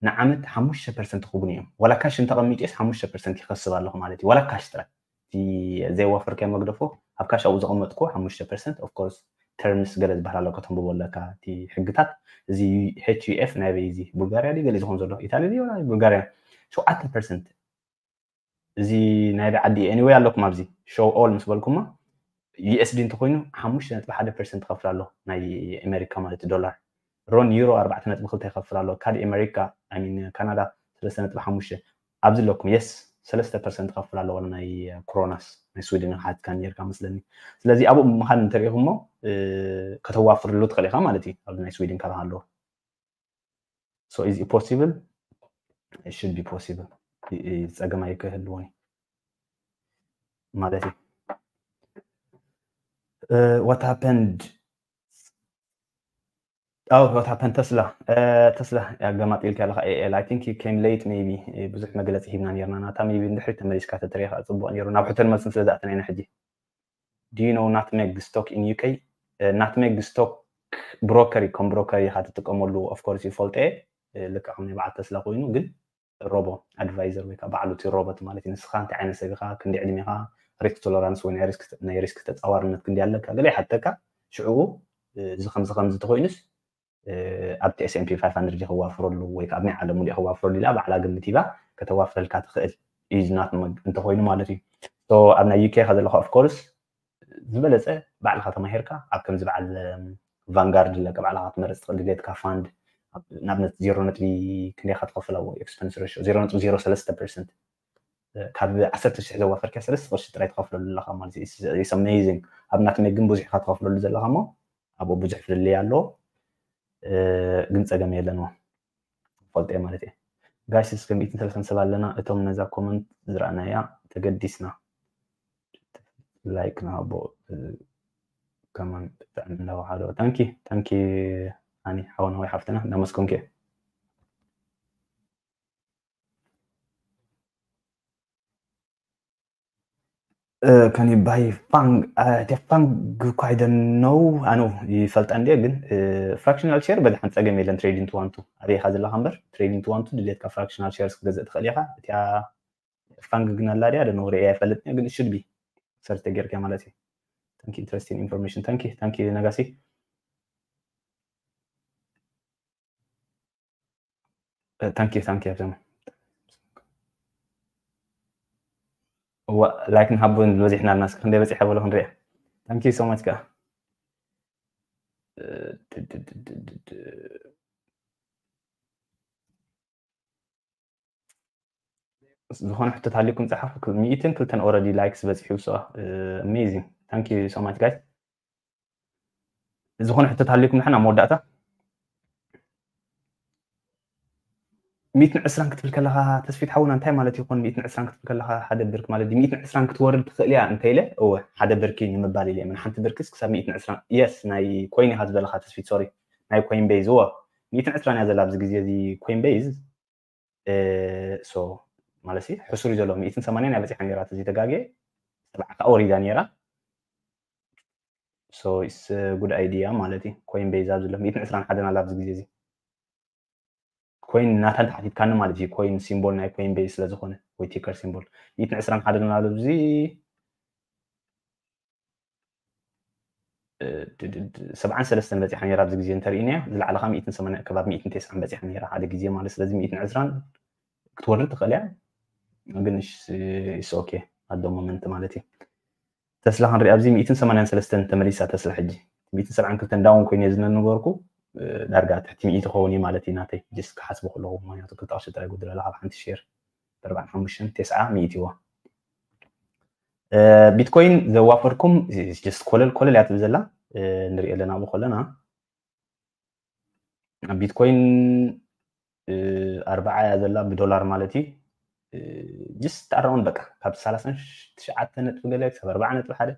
ንዓመት ሓሙሽተ ፐርሰንት ክቡን እዮም። ዋላ ካሽ እንተቐሚጡ የስ ሓሙሽተ ፐርሰንት ይኸስብ ኣለኹ ማለት እዩ። ዋላ ካሽ ጥራይ እቲ ዘይዋፈርካዮ መግደፎ ኣብ ካሽ ኣብኡ ዘቐመጥኩ ሓሙሽተ ፐርሰንት ኦፍ ኮርስ terms ገለ ዝበሃል ኣሎ ከተንብቦ ኣለካ እቲ ሕግታት። እዚ ኤች ዩ ኤፍ ናይ በይ እዚ ቡልጋርያ ድዩ ገለ ዝኸውን ዘሎ ኢታሊ ድዩ ናይ ቡልጋርያ ሸውዓተ ፐርሰንት እዚ ናይ በይ ዓዲ anyway ኣለኩም ኣብዚ show all ምስ በልኩማ ዩ ኤስ ዲ እንተኮይኑ ሓሙሽተ ነጥቢ ሓደ ፐርሰንት ይኸፍል ኣሎ ናይ ኣሜሪካ ማለት ዶላር። ሮን ዩሮ ኣርባዕተ ነጥቢ ክልተ ይኸፍል ኣሎ። ካድ ኣሜሪካ I mean ካናዳ ሰለስተ ነጥቢ ሓሙሽተ ኣብዚ ኣለኩም የስ ሰለስተ ፐርሰንት ይኸፍል ኣሎ ዋላ ናይ ክሮናስ ናይ ስዊድን ሓትካ ነርካ መስለኒ። ስለዚ ኣብኡ ምዃን እንተሪኢኹሞ ከተዋፍርሉ ትኽእል ኢኻ ማለት እዩ። ኣብዚ ናይ ስዊድን ካብ ሃለዎ so is it possible? It should be possible. ጸገም ኣይክህልዎን ማለት እዩ። What happened? Oh, what happened ተስላ ተስላ ያገማጥ ኢልካ ኣለካ ኤኤል I think you came late maybe ብዙሕ መግለፂ ሂብና ነርና ናታ maybe እንድሕሪ ተመሊስካ ተተሪኻ ፅቡቅ ነይሩ ናብ ሕቶን መልስን ስለ ዝኣተና ኢና ሕጂ Do you know Nutmeg stock in U K? Nutmeg stock broker ከም broker ኢኻ ትጥቀመሉ of course ይፈልጦ ልክዕ ከም ናይ በዓል ተስላ ኮይኑ ግን ሮቦ ኣድቫይዘር ወይ ከዓ በዓሉ እቲ ሮቦት ማለት እዩ ንስኻ እንታይ ዓይነት ሰብ ኢኻ ክንዲ ዕድሜኻ risk tolerance ወይ ናይ risk ተፃዋርነት ክንዲ ኣለካ ገለ ይሓተካ ሽዕኡ እዚ ከምዚ ከምዚ ተኮይኑስ ኣብቲ S&P five hundred ከዋፍረሉ ወይ ከዓ ኣብ ናይ ዓለም ሙሉእ ከዋፍረሉ ኢላ ባዕላ ግምት ሂባ ከተዋፍረልካ ትኽእል እዩ ዝናት እንተኮይኑ ማለት እዩ ኣብ ናይ UK ከ ዘለካ of course ዝበለፀ ባዕልካ ተማሂርካ ኣብ ከምዚ በዓል ቫንጋርድ ለካ ባዕልካ ክትመርፅ ትኽእል ድሌትካ ፋንድ ንኣብነት ዜሮ ነጥቢ ክንደይ ኢካ ትኸፍል ኣብኡ expense ratio ዜሮ ነጥቢ ዜሮ ሰለስተ ፐርሰንት ካብ ዓሰርተ ሽሕ ዘዋፈርካ ሰለስተ ቅርሺ ጥራይ ትኸፍለሉ ኣለካ ማለት እዩ amazing ኣብ ናትመይ ግን ብዙሕ ኢካ ትኸፍለሉ ዘለካ እሞ ኣብኡ ብዙሕ ፍልልይ ኣሎ ግን ፀገም የለን ፈልጠ ማለት እየ guys እስከ ሚእትን ሰለስተን ሰብ ኣለና እቶም ነዛ comment ዝረኣናያ ተገዲስና like ንሃቦ ከማን ብጣዕሚ እንዳወሓዶ thank you thank you ሃኒ ሓወና ወይ ሓፍትና እንዳመስገንኩ እየ ከኒ ባይ ፋንግ እቲያ ፋንግ እኳ ኣይደነው ኣነ ይፈልጣ እንዲየ ግን fractional share በድሓን ፀገም የለን trading to one to ኣበይካ ዘለካ እምበር trading to one to ድሌትካ fractional shares ክገዝእ ትኽእል ኢኻ እቲያ ፋንግ ግን ኣላ ድያ ደነው ርእያ ይፈልጥ ግን should be search ተጌርካ ማለት እዩ thank you interesting information thank you thank you ነጋሲ thank you thank you ኣብዘም like ንሃቦ በዚሕና ኣለና እስኪ ክንደይ በፂሐ በሎ ክንሪኣ thank you so much ከዓ ዝኾነ ሕቶ ታሊኩም ፃሓፉ ሚእትን ክልተን already likes በፂሑ so amazing thank you so much guys ዝኾነ ሕቶ ታሊኩም ንሕና መወዳእታ ሚእትን ዕስራን ክትብል ከለካ ተስፊት ሓውና እንታይ ማለት ይኮን ሚእትን ዕስራን ክትብል ከለካ ሓደ ብርክ ማለት ሚእትን ዕስራን ክትወርድ ትኽእል እያ እንተ ኢለ እወ ሓደ ብርኪ ንምባል ኢለ ምን ሓንቲ ብርክስ ክሳብ ሚእትን ዕስራን yes ናይ ኮይን ኢካ ዝበለካ ተስፊት sorry ናይ ኮይን ቤዝ እወ ሚእትን ዕስራን እያ ዘላ ኣብዚ ግዜ እዚ ኮይን ቤዝ so ማለት ሕሱር ዘሎ ሚእትን ሰማንያን እያ በፂሓ ነራ እዚ ተጋጌ ሰብዓ ከዓ ወሪዳ ነራ so it's good idea ማለት እዩ ኮይን ቤዝ ኣብ ዘሎ ሚእትን ዕስራን ሓደን ኣላ ኣብዚ ግዜ እዚ ኮይን ናታ እንተሓቲትካኒ ማለት እዩ ኮይን ሲምቦል ናይ ኮይን ቤዝ ስለዝኮነ ወይ ቲከር ሲምቦል ሚእትን ዕስራን ሓደን ኣላ ኣብዚ ሰብዓን ሰለስተን በፂሓ ነራ ኣብዚ ግዜ እንተርእይናያ ዝለዓለ ከዓ ሚእትን ሰማንያ ከባቢ ሚእትን ተስዓን በፂሓ ነራ ሓደ ግዜ ማለት ስለዚ ሚእትን ዕስራን ክትወርድ ትኽእል እያ ግን okay ኣዶ ሞመንት ማለት እዩ ተስላ ክንርኢ ኣብዚ ሚእትን ሰማንያን ሰለስተን ተመሊሳ ተስላ ሕጂ ሚእትን ሰብዓን ክልተን ዳውን ኮይኑ ዝነበርኩ ዳርጋ ትሕቲ ሚእቲ ክኸውን እዩ ማለት እዩ ናተይ ጅስ ክሓስቡ ከለኹ ምክንያቱ ክልተ ቅርሺ ጥራይ ጉድለላ ካብ ሓንቲ ሼር ብኣርባዓን ሓሙሽተን ተስዓ ሚእቲ እዋ ቢትኮይን ዘዋፈርኩም ጀስት ኮለል ኮለል እያ ትብል ዘላ ንሪኦ ኣለና ኣብኡ ከለና ቢትኮይን ኣርባዓ እያ ዘላ ብዶላር ማለት እዩ ጅስት ኣራውን በቃ ካብ ሰላሳን ትሽዓተ ነጥቢ ገለ ክሳብ ኣርባዓ ነጥቢ ሓደ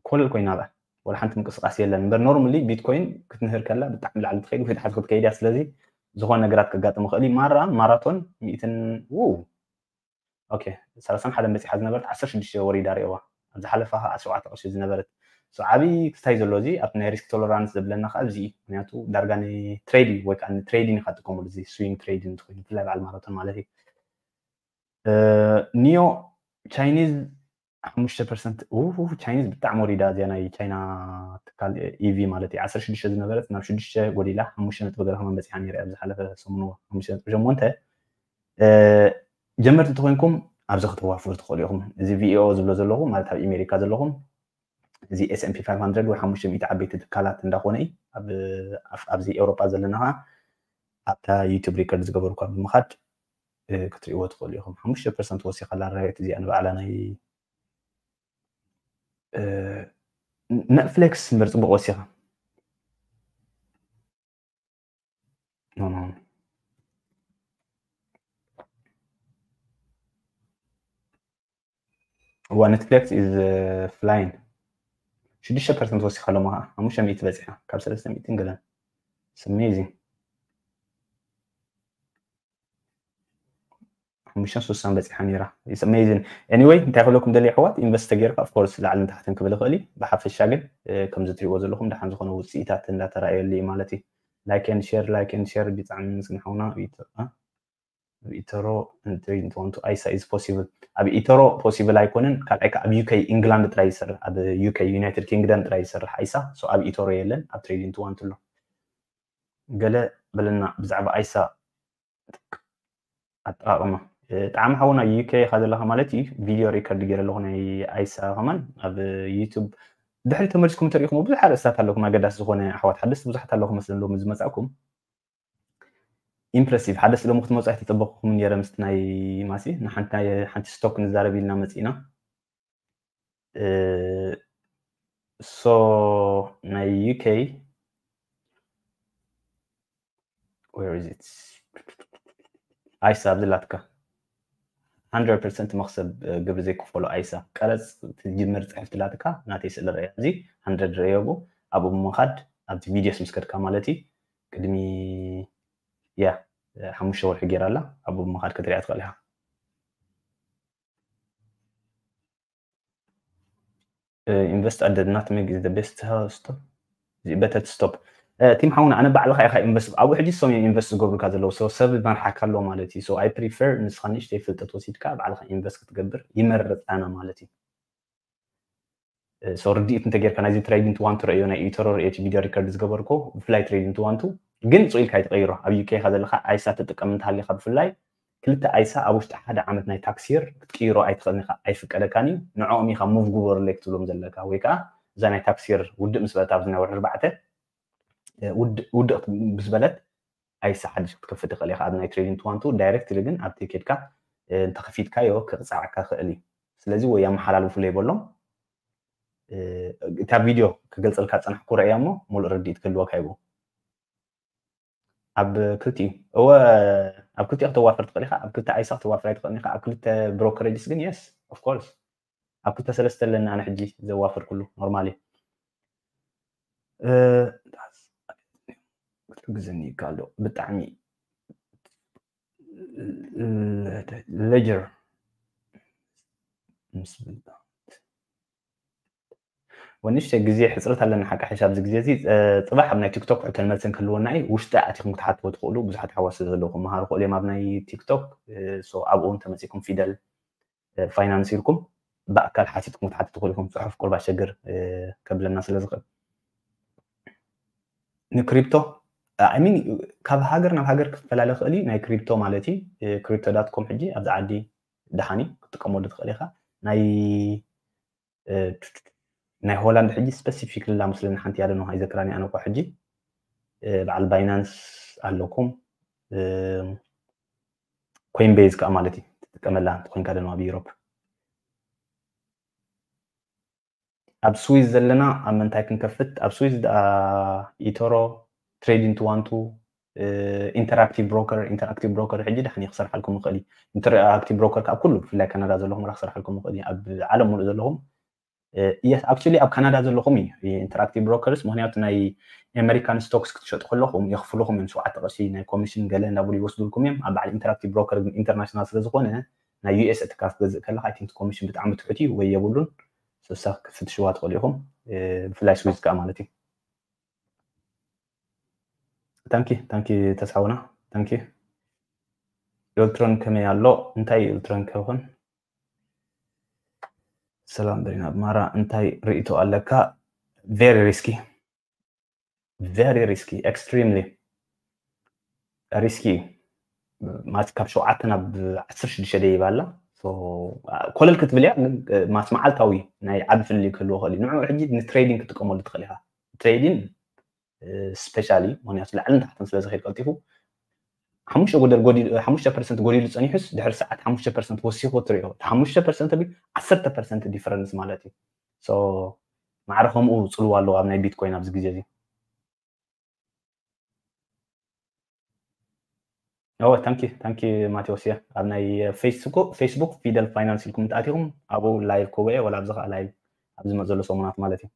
ኮለል ኮይና ኣብኣ ወላ ሓንቲ ምንቅስቃስ የለን እምበር ኖርማሊ ቢትኮይን ክትንህር ከላ ብጣዕሚ ላዕሊ ትኸይድ ወይ ታሕቲ ክትከይድ እያ ስለዚ ዝኾነ ነገራት ከጋጥም ይኽእል እዩ ማራ ማራቶን ሚእትን ው okay ሰላሳን ሓደን በፂሓ ዝነበረት ዓሰርተ ሽዱሽተ ወሪዳ ርእዋ ኣብ ዝሓለፋ ከዓ ሸውዓተ ቅርሺ ዝነበረት ዓብይ ክስታይ ዘሎ እዚ ኣብቲ ናይ risk tolerance ዘብለና ከዓ እዚ እዩ ምክንያቱ ዳርጋ ንትሬድ እዩ ወይ ከዓ ንትሬዲን ኢካ ትጥቀመሉ እዚ swing trading እንትኮይኑ ብፍላይ በዓል ማራቶን ማለት እዩ neo chinese ሓሙሽተ ፐርሰንት። Chinese ብጣዕሚ ወሪዳ እዚኣ ናይ ቻይና ትካል ኢቪ ማለት እዩ። ዓሰርተ ሽዱሽተ ዝነበረት ናብ ሽዱሽተ ጎዲላ ሓሙሽተ ነጥቢ ገለ ከማን በፂሓ ነይራ ኣብዚ ሓለፈ ሰሙን። ሓሙሽተ ነጥቢ ሸሞንተ። ጀመርቲ እንተኮይንኩም ኣብዚ ከተዋፍሩ ትኽእሉ ኢኹም። እዚ ቪኦ ዝብሎ ዘለኹ ማለት ኣብ ኣሜሪካ ዘለኹም እዚ S&P five hundred ወይ ሓሙሽተ ሚእቲ ዓበይቲ ትካላት እንዳኾነ እዩ። ኣብዚ ኤውሮጳ ዘለና ከዓ ኣብታ ዩቱብ ሪከርድ ዝገበርኳ ብምኻድ ክትሪእዎ ትኽእሉ ኢኹም። ሓሙሽተ ፐርሰንት ወሲኻ ኣላ ራይት እዚኣ ንባዕላ ናይ ነትፍሌክስ እምበር ፅቡቅ ወሲኻ እዋ ነትፍሌክስ is flying። ሽዱሽተ ፐርሰንት ወሲኻ ኣለማ ከዓ ሓሙሽተ ሚእቲ በፂሓ ካብ ሰለስተ ሚእቲ ገለን። Amazing። ሓሙሽተ ስሳን በፂሓ ነይራ። Amazing። Anyway እንታይ ክብለኩም ደልየ ኣሕዋት፣ ኢንቨስት ተገይርካ of course ላዕልን ታሕትን ክብል ይኽእል እዩ። ብሓፈሻ ግን ከምዚ ትሪእዎ ዘለኹም ደሓን ዝኾነ ውፅኢታት እንዳተራእየሉ እዩ ማለት እዩ። Like and share, like and share። ብጣዕሚ ምስግን ሓውና። ኣብ ኢተሮ ትሬድ እንትኮንቱ ኣይሳ is possible። ኣብ ኢተሮ possible ኣይኮነን። ካልኣይ ከዓ ኣብ ዩኬ ኢንግላንድ ጥራይ ይሰርሕ፣ ኣብ ዩኬ ዩናይትድ ኪንግደም ጥራይ ይሰርሕ ኣይሳ። So ኣብ ኢተሮ የለን፣ ኣብ ትሬድ እንትዋንቱ ኣሎ። ገለ በለና ብዛዕባ ኣይሳ ኣጠቃቅማ። ጣዕሚ ሓውና ዩኬ ኢኻ ዘለኻ ማለት እዩ። ቪድዮ ሪከርድ ገይረ ኣለኹ ናይ ኣይሳ ከማን ኣብ ዩቱብ። ድሕሪ ተመልስኩም ተሪኢኹም ብዙሕ ኣርእስታት ኣለኩም ኣገዳሲ ዝኾነ ኣሕዋት ሓደስቲ ብዙሓት ኣለኹም መስለን ሎሚ ዝመጻእኩም። ኢምፕረሲቭ ሓደ ስሎም ክትመፁ ኣይተፀበኩኹም ነይረ ምስቲ ናይ ማሲ ንሓንቲ ናይ ሓንቲ ስቶክ ንዛረብ ኢልና መፂእና። So ናይ ዩኬ where is it? ኣይሳ ኣብዚ ላትካ hundred percent መክሰብ ግብሪ ዘይክፈሎ ኣይሳ ቀረፅ ትጅምር ፅሕፍቲ ላትካ ናተይ ስእሊ ርኣያ እዚ hundred ርኣዮ ኣብኡ ኣብኡ ምኻድ ኣብቲ ቪዲዮስ ምስ ከድካ ማለት እዩ ቅድሚ ያ ሓሙሽተ ወርሒ ገይራ ኣላ ኣብኡ ምኻድ ክትሪኣ ትኽእል ኢኻ። Invest at the nutmeg is the best stop better stop። ቲም ሓውና ኣነ ባዕልኻ ኢኻ ኢንቨስት ኣብኡ ሕጂ ሶም እዮም ኢንቨስት ዝገብሩካ ዘለዉ ሰብ መርሓካ ኣሎ ማለት እዩ። So I prefer ንስኻ ንእሽተይ ፍልጠት ወሲድካ ባዕልኻ ኢንቨስት ክትገብር ይመርፅ ኣነ ማለት እዩ። So ርድኢት እንተጌርካ ናይዚ ትሬዲንግ ትዋንቱ ረእዮ ናይ ኢተሮ ርእዮ እቲ ቪድዮ ሪከርድ ዝገበርኮ ብፍላይ ትሬዲንግ ትዋንቱ ግን ፅኢልካ ይትቀይሮ ኣብ ዩኬ ካ ዘለካ ኣይሳ ትጥቀም እንተሃሊካ ብፍላይ ክልተ ኣይሳ ኣብ ውሽጢ ሓደ ዓመት ናይ ታክስ ይር ክትቅይሮ ኣይትኽእልን ኢኻ ኣይፍቀደካን እዩ። ንዕኦም ኢኻ ሙቭ ግበሩለይ ክትብሎም ዘለካ ወይ ከዓ እዛ ናይ ታክስ ይር ውድእ ምስ በለት ኣብዚ ናይ ወርሒ ኣርባዕተ ውድእ ምስ በለት ኣይሳ ሓድሽ ክትከፍት ትኽእል ኢኻ ኣብ ናይ ትሬዲንግ ትዋንቱ ዳይሬክትሊ ግን ኣብቲ ኬድካ እንተኸፊትካዮ ክቕፃዓካ ይኽእል እዩ። ስለዚ ወይ ኣመሓላልፉለይ በሎም። እታ ቪድዮ ክገልፀልካ ዝፀናሕኩ ረእያ እሞ ሙሉእ ርድኢት ክህልወካ ይብኡ። ኣብ ክልቲኡ እወ ኣብ ክልቲኡ ክተዋፍር ትኽእል ኢኻ። ኣብ ክልተ ኣይሳ ክተዋፍር ኣይትኽእልን ኢኻ። ኣብ ክልተ ብሮከሬጅስ ግን የስ ኦፍኮርስ ኣብ ክልተ ሰለስተ ኣለኒ ኣነ ሕጂ ዘዋፍር ኩሉ ኖርማል እዩ። ክትሕግዘኒ ይከኣል ዶ? ብጣዕሚ ሌጀር ምስ ወንሽተ ግዜ ሕፅረት ኣለና ሓቂ ሓሽ ኣብዚ ግዜ እዚ ፅባሕ ኣብ ናይ ቲክቶክ ሕቶን መልስን ክህልወና እዩ ውሽጢ ኣቲኹም ክትሓትዎ ትኽእሉ ብዙሓት ሓዋስ ስለ ዘለዉ ክመሃሩ ክእሉ እዮም ኣብ ናይ ቲክቶክ ኣብኡ እውን ተመፂኩም ፊደል ፋይናንስ ኢልኩም ብኣካል ሓቲትኩም ክትሓቱ ትኽእሉ ኢኹም። ፅሑፍ ቁርብ ኣሸግር ከብለና ስለ ዝኽእል ንክሪፕቶ ሚን ካብ ሃገር ናብ ሃገር ክፈላለ ክእል እዩ። ናይ ክሪፕቶ ማለት እዩ። ክሪፕቶ ዳትኮም ሕጂ ኣብዚ ዓዲ ደሓን እዩ ክትጥቀመሉ ትኽእል ኢኻ። ናይ ናይ ሆላንድ ሕጂ ስፐሲፊክ ልላ መስለኒ ሓንቲ ያለ ነው ኣይዘክራኒ ኣነ እኳ ሕጂ በዓል ባይናንስ ኣለኩም ኮይን ቤዝ ከዓ ማለት እዩ ትጥቀመላ እንተኮይንካ ደማ ኣብ ዩሮፕ ኣብ ስዊዝ ዘለና ኣብ ምንታይ ክንከፍት ኣብ ስዊዝ ደኣ ኢቶሮ ትሬዲንግ ትዋንቱ ኢንተራክቲቭ ብሮከር ኢንተራክቲቭ ብሮከር ሕጂ ዳሕኒ ክሰርሓልኩም ይኽእል እዩ። ኢንተራክቲቭ ብሮከር ካብ ኩሉ ብፍላይ ካናዳ ዘለኹም ራ ክሰርሓልኩም ይኽእል እዩ። ኣብ ዓለም ሙሉእ ዘለኹም የስ ኣክቹሊ ኣብ ካናዳ ዘለኹም እዩ ኢንተራክቲቭ ብሮከርስ ምክንያቱ ናይ ኣሜሪካን ስቶክስ ክትሸጡ ከለኹም የኽፍልኹም እዮም ሸውዓተ ቅርሺ ናይ ኮሚሽን ገለ እንዳብሉ ይወስዱልኩም እዮም ኣብ በዓል ኢንተራክቲቭ ብሮከር ግን ኢንተርናሽናል ስለ ዝኾነ ናይ ዩኤስ እትካ ክትገዝእ ከለካ ኣይ ቲንክ ኮሚሽን ብጣዕሚ ትሑት እዩ ወይ የብሉን ስሳ ክትፍትሽዋ ትኽእሉ ኢኹም ብፍላይ ስዊዝ ከዓ ማለት እዩ ታንኪ ታንኪ ተስሓውና ታንኪ ኤልትሮን ከመይ ኣሎ እንታይ እዩ ኤልትሮን ከይኾን ሰላም ብሪና ኣድማራ፣ እንታይ ርእይቶ ኣለካ? Very risky, very risky, extremely risky። ማለት ካብ ሸውዓተ ናብ ዓሰርተ ሽዱሽተ ደይባ ኣላ። ኮለል ክትብል እያ፣ ግን ማስ መዓልታዊ ናይ ዓቢ ፍልልይ ክህልዎ ክእል እዩ። ንዑ ሕጂ ንትሬዲንግ ክትጥቀመሉ ትኽእል ኢኻ። ትሬዲንግ ስፔሻሊ ምክንያቱ ላዕልን ታሕትን ስለ ዝኸይድ ቀልጢፉ ሓሙሽተ ጎደል ጎዲሉ ሓሙሽተ ፐርሰንት ጎዲሉ ጸኒሑስ ድሕሪ ሰዓት ሓሙሽተ ፐርሰንት ወሲኹ ትሪኦ። ሓሙሽተ ፐርሰንት ግን ዓሰርተ ፐርሰንት ዲፈረንስ ማለት እዩ። ማዕረ ከምኡ ጽልዋ ኣለዎ ኣብ ናይ ቢትኮይን ኣብዚ ግዜ እዚ። ኦ ታንኪ ታንኪ ማቴዎስ እየ ኣብ ናይ ፌስቡክ ፊደል ፋይናንስ ኢልኩም እንተኣቲኹም ኣብኡ ላይቭ ክወየ ወላ ኣብዚ ከዓ ላይቭ ኣብ ዝመፅ ዘሎ ሰሙናት ማለት እዩ።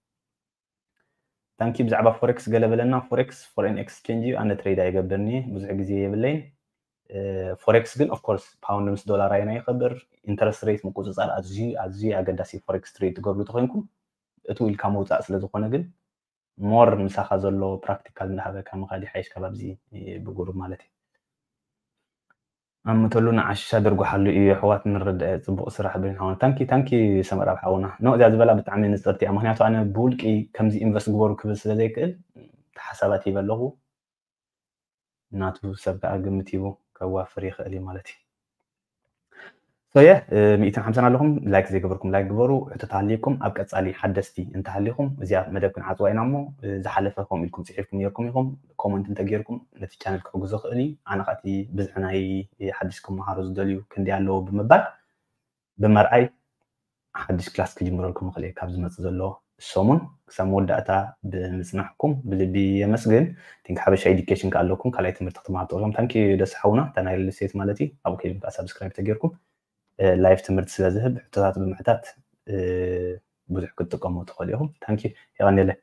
ታንኪ ብዛዕባ ፎሬክስ ገለ በለና። ፎሬክስ ፎሬን ኤክስቼንጅ እዩ። ኣነ ትሬድ ኣይገብርኒ ብዙሕ ግዜ የብለይን። ፎሬክስ ግን ኦፍኮርስ ፓውንድ ምስ ዶላር ኣየና ይኸብር ኢንተረስት ሬት ምቁፅፃር ኣዝዩ ኣዝዩ ኣገዳሲ። ፎሬክስ ትሬድ ትገብሩ ተኮይንኩም እቱ ኢልካ መውፃእ ስለዝኮነ ግን ሞር ምሳኻ ዘሎ ፕራክቲካል እንዳሃበካ ምኻድ ይሓይሽ ካብ ኣብዚ ብጉሩብ ማለት እዩ። ኣምተሉ ንዓሻ ደርጉሓሉ እዩ ኣሕዋት ንረዳእ። ፅቡቅ ስራሕ ብሪን ሓውና። ታንኪ ታንኪ ሰመራብ ሓውና። ኖ እዚኣ ዝበላ ብጣዕሚ ንፅርቲ እያ ምክንያቱ ኣነ ብውልቂ ከምዚ ኢንቨስት ግበሩ ክብል ስለ ዘይክእል ሓሳባት ሂበ ኣለኹ። ናቱ ሰብ ከዓ ግምት ሂቡ ከዋፍር ይኽእል እዩ ማለት እዩ። ሶየ ሚእትን ሓምሳን ኣለኹም ላይክ ዘይገበርኩም ላይክ ግበሩ። ሕቶ ተሃልየኩም ኣብ ቀፃሊ ሓደስቲ እንተሃሊኹም እዚኣ መደብ ክንዓፅዋ ኢና እሞ ዝሓለፈ ከምኡ ኢልኩም ፅሒፍኩም ነርኩም ኢኹም ኮመንት እንተገይርኩም ነቲ ቻነል ክሕግዞ ክእል እዩ። ኣነ ከቲ ብዝሒ ናይ ሓድሽ ክመሃሩ ዝደልዩ ክንደይ ኣለዎ ብምባል ብምርኣይ ሓድሽ ክላስ ክጅምረልኩም ይኽእል እየ ካብ ዝመፅእ ዘሎ ሰሙን ክሳብ መወዳእታ ብምፅናሕኩም ብልቢ የመስግን። ቲንክ ሓበሻ ኤዲኬሽን ከኣለኩም ካልኣይ ትምህርቲ ክትመሃር ትኽእሎም ታንኪ ደስ ሓውና እታ ናይ ሪል ስቴት ማለት እዩ ኣብኡ ከይድኩም ከዓ ሳብስክራይብ ተገይርኩም ላይፍ ትምህርቲ ስለ ዝህብ ሕቶታት ብምሕታት ብዙሕ ክትጥቀሙ ትኽእሉ ኢኹም። ታንኪ የቐንየለይ።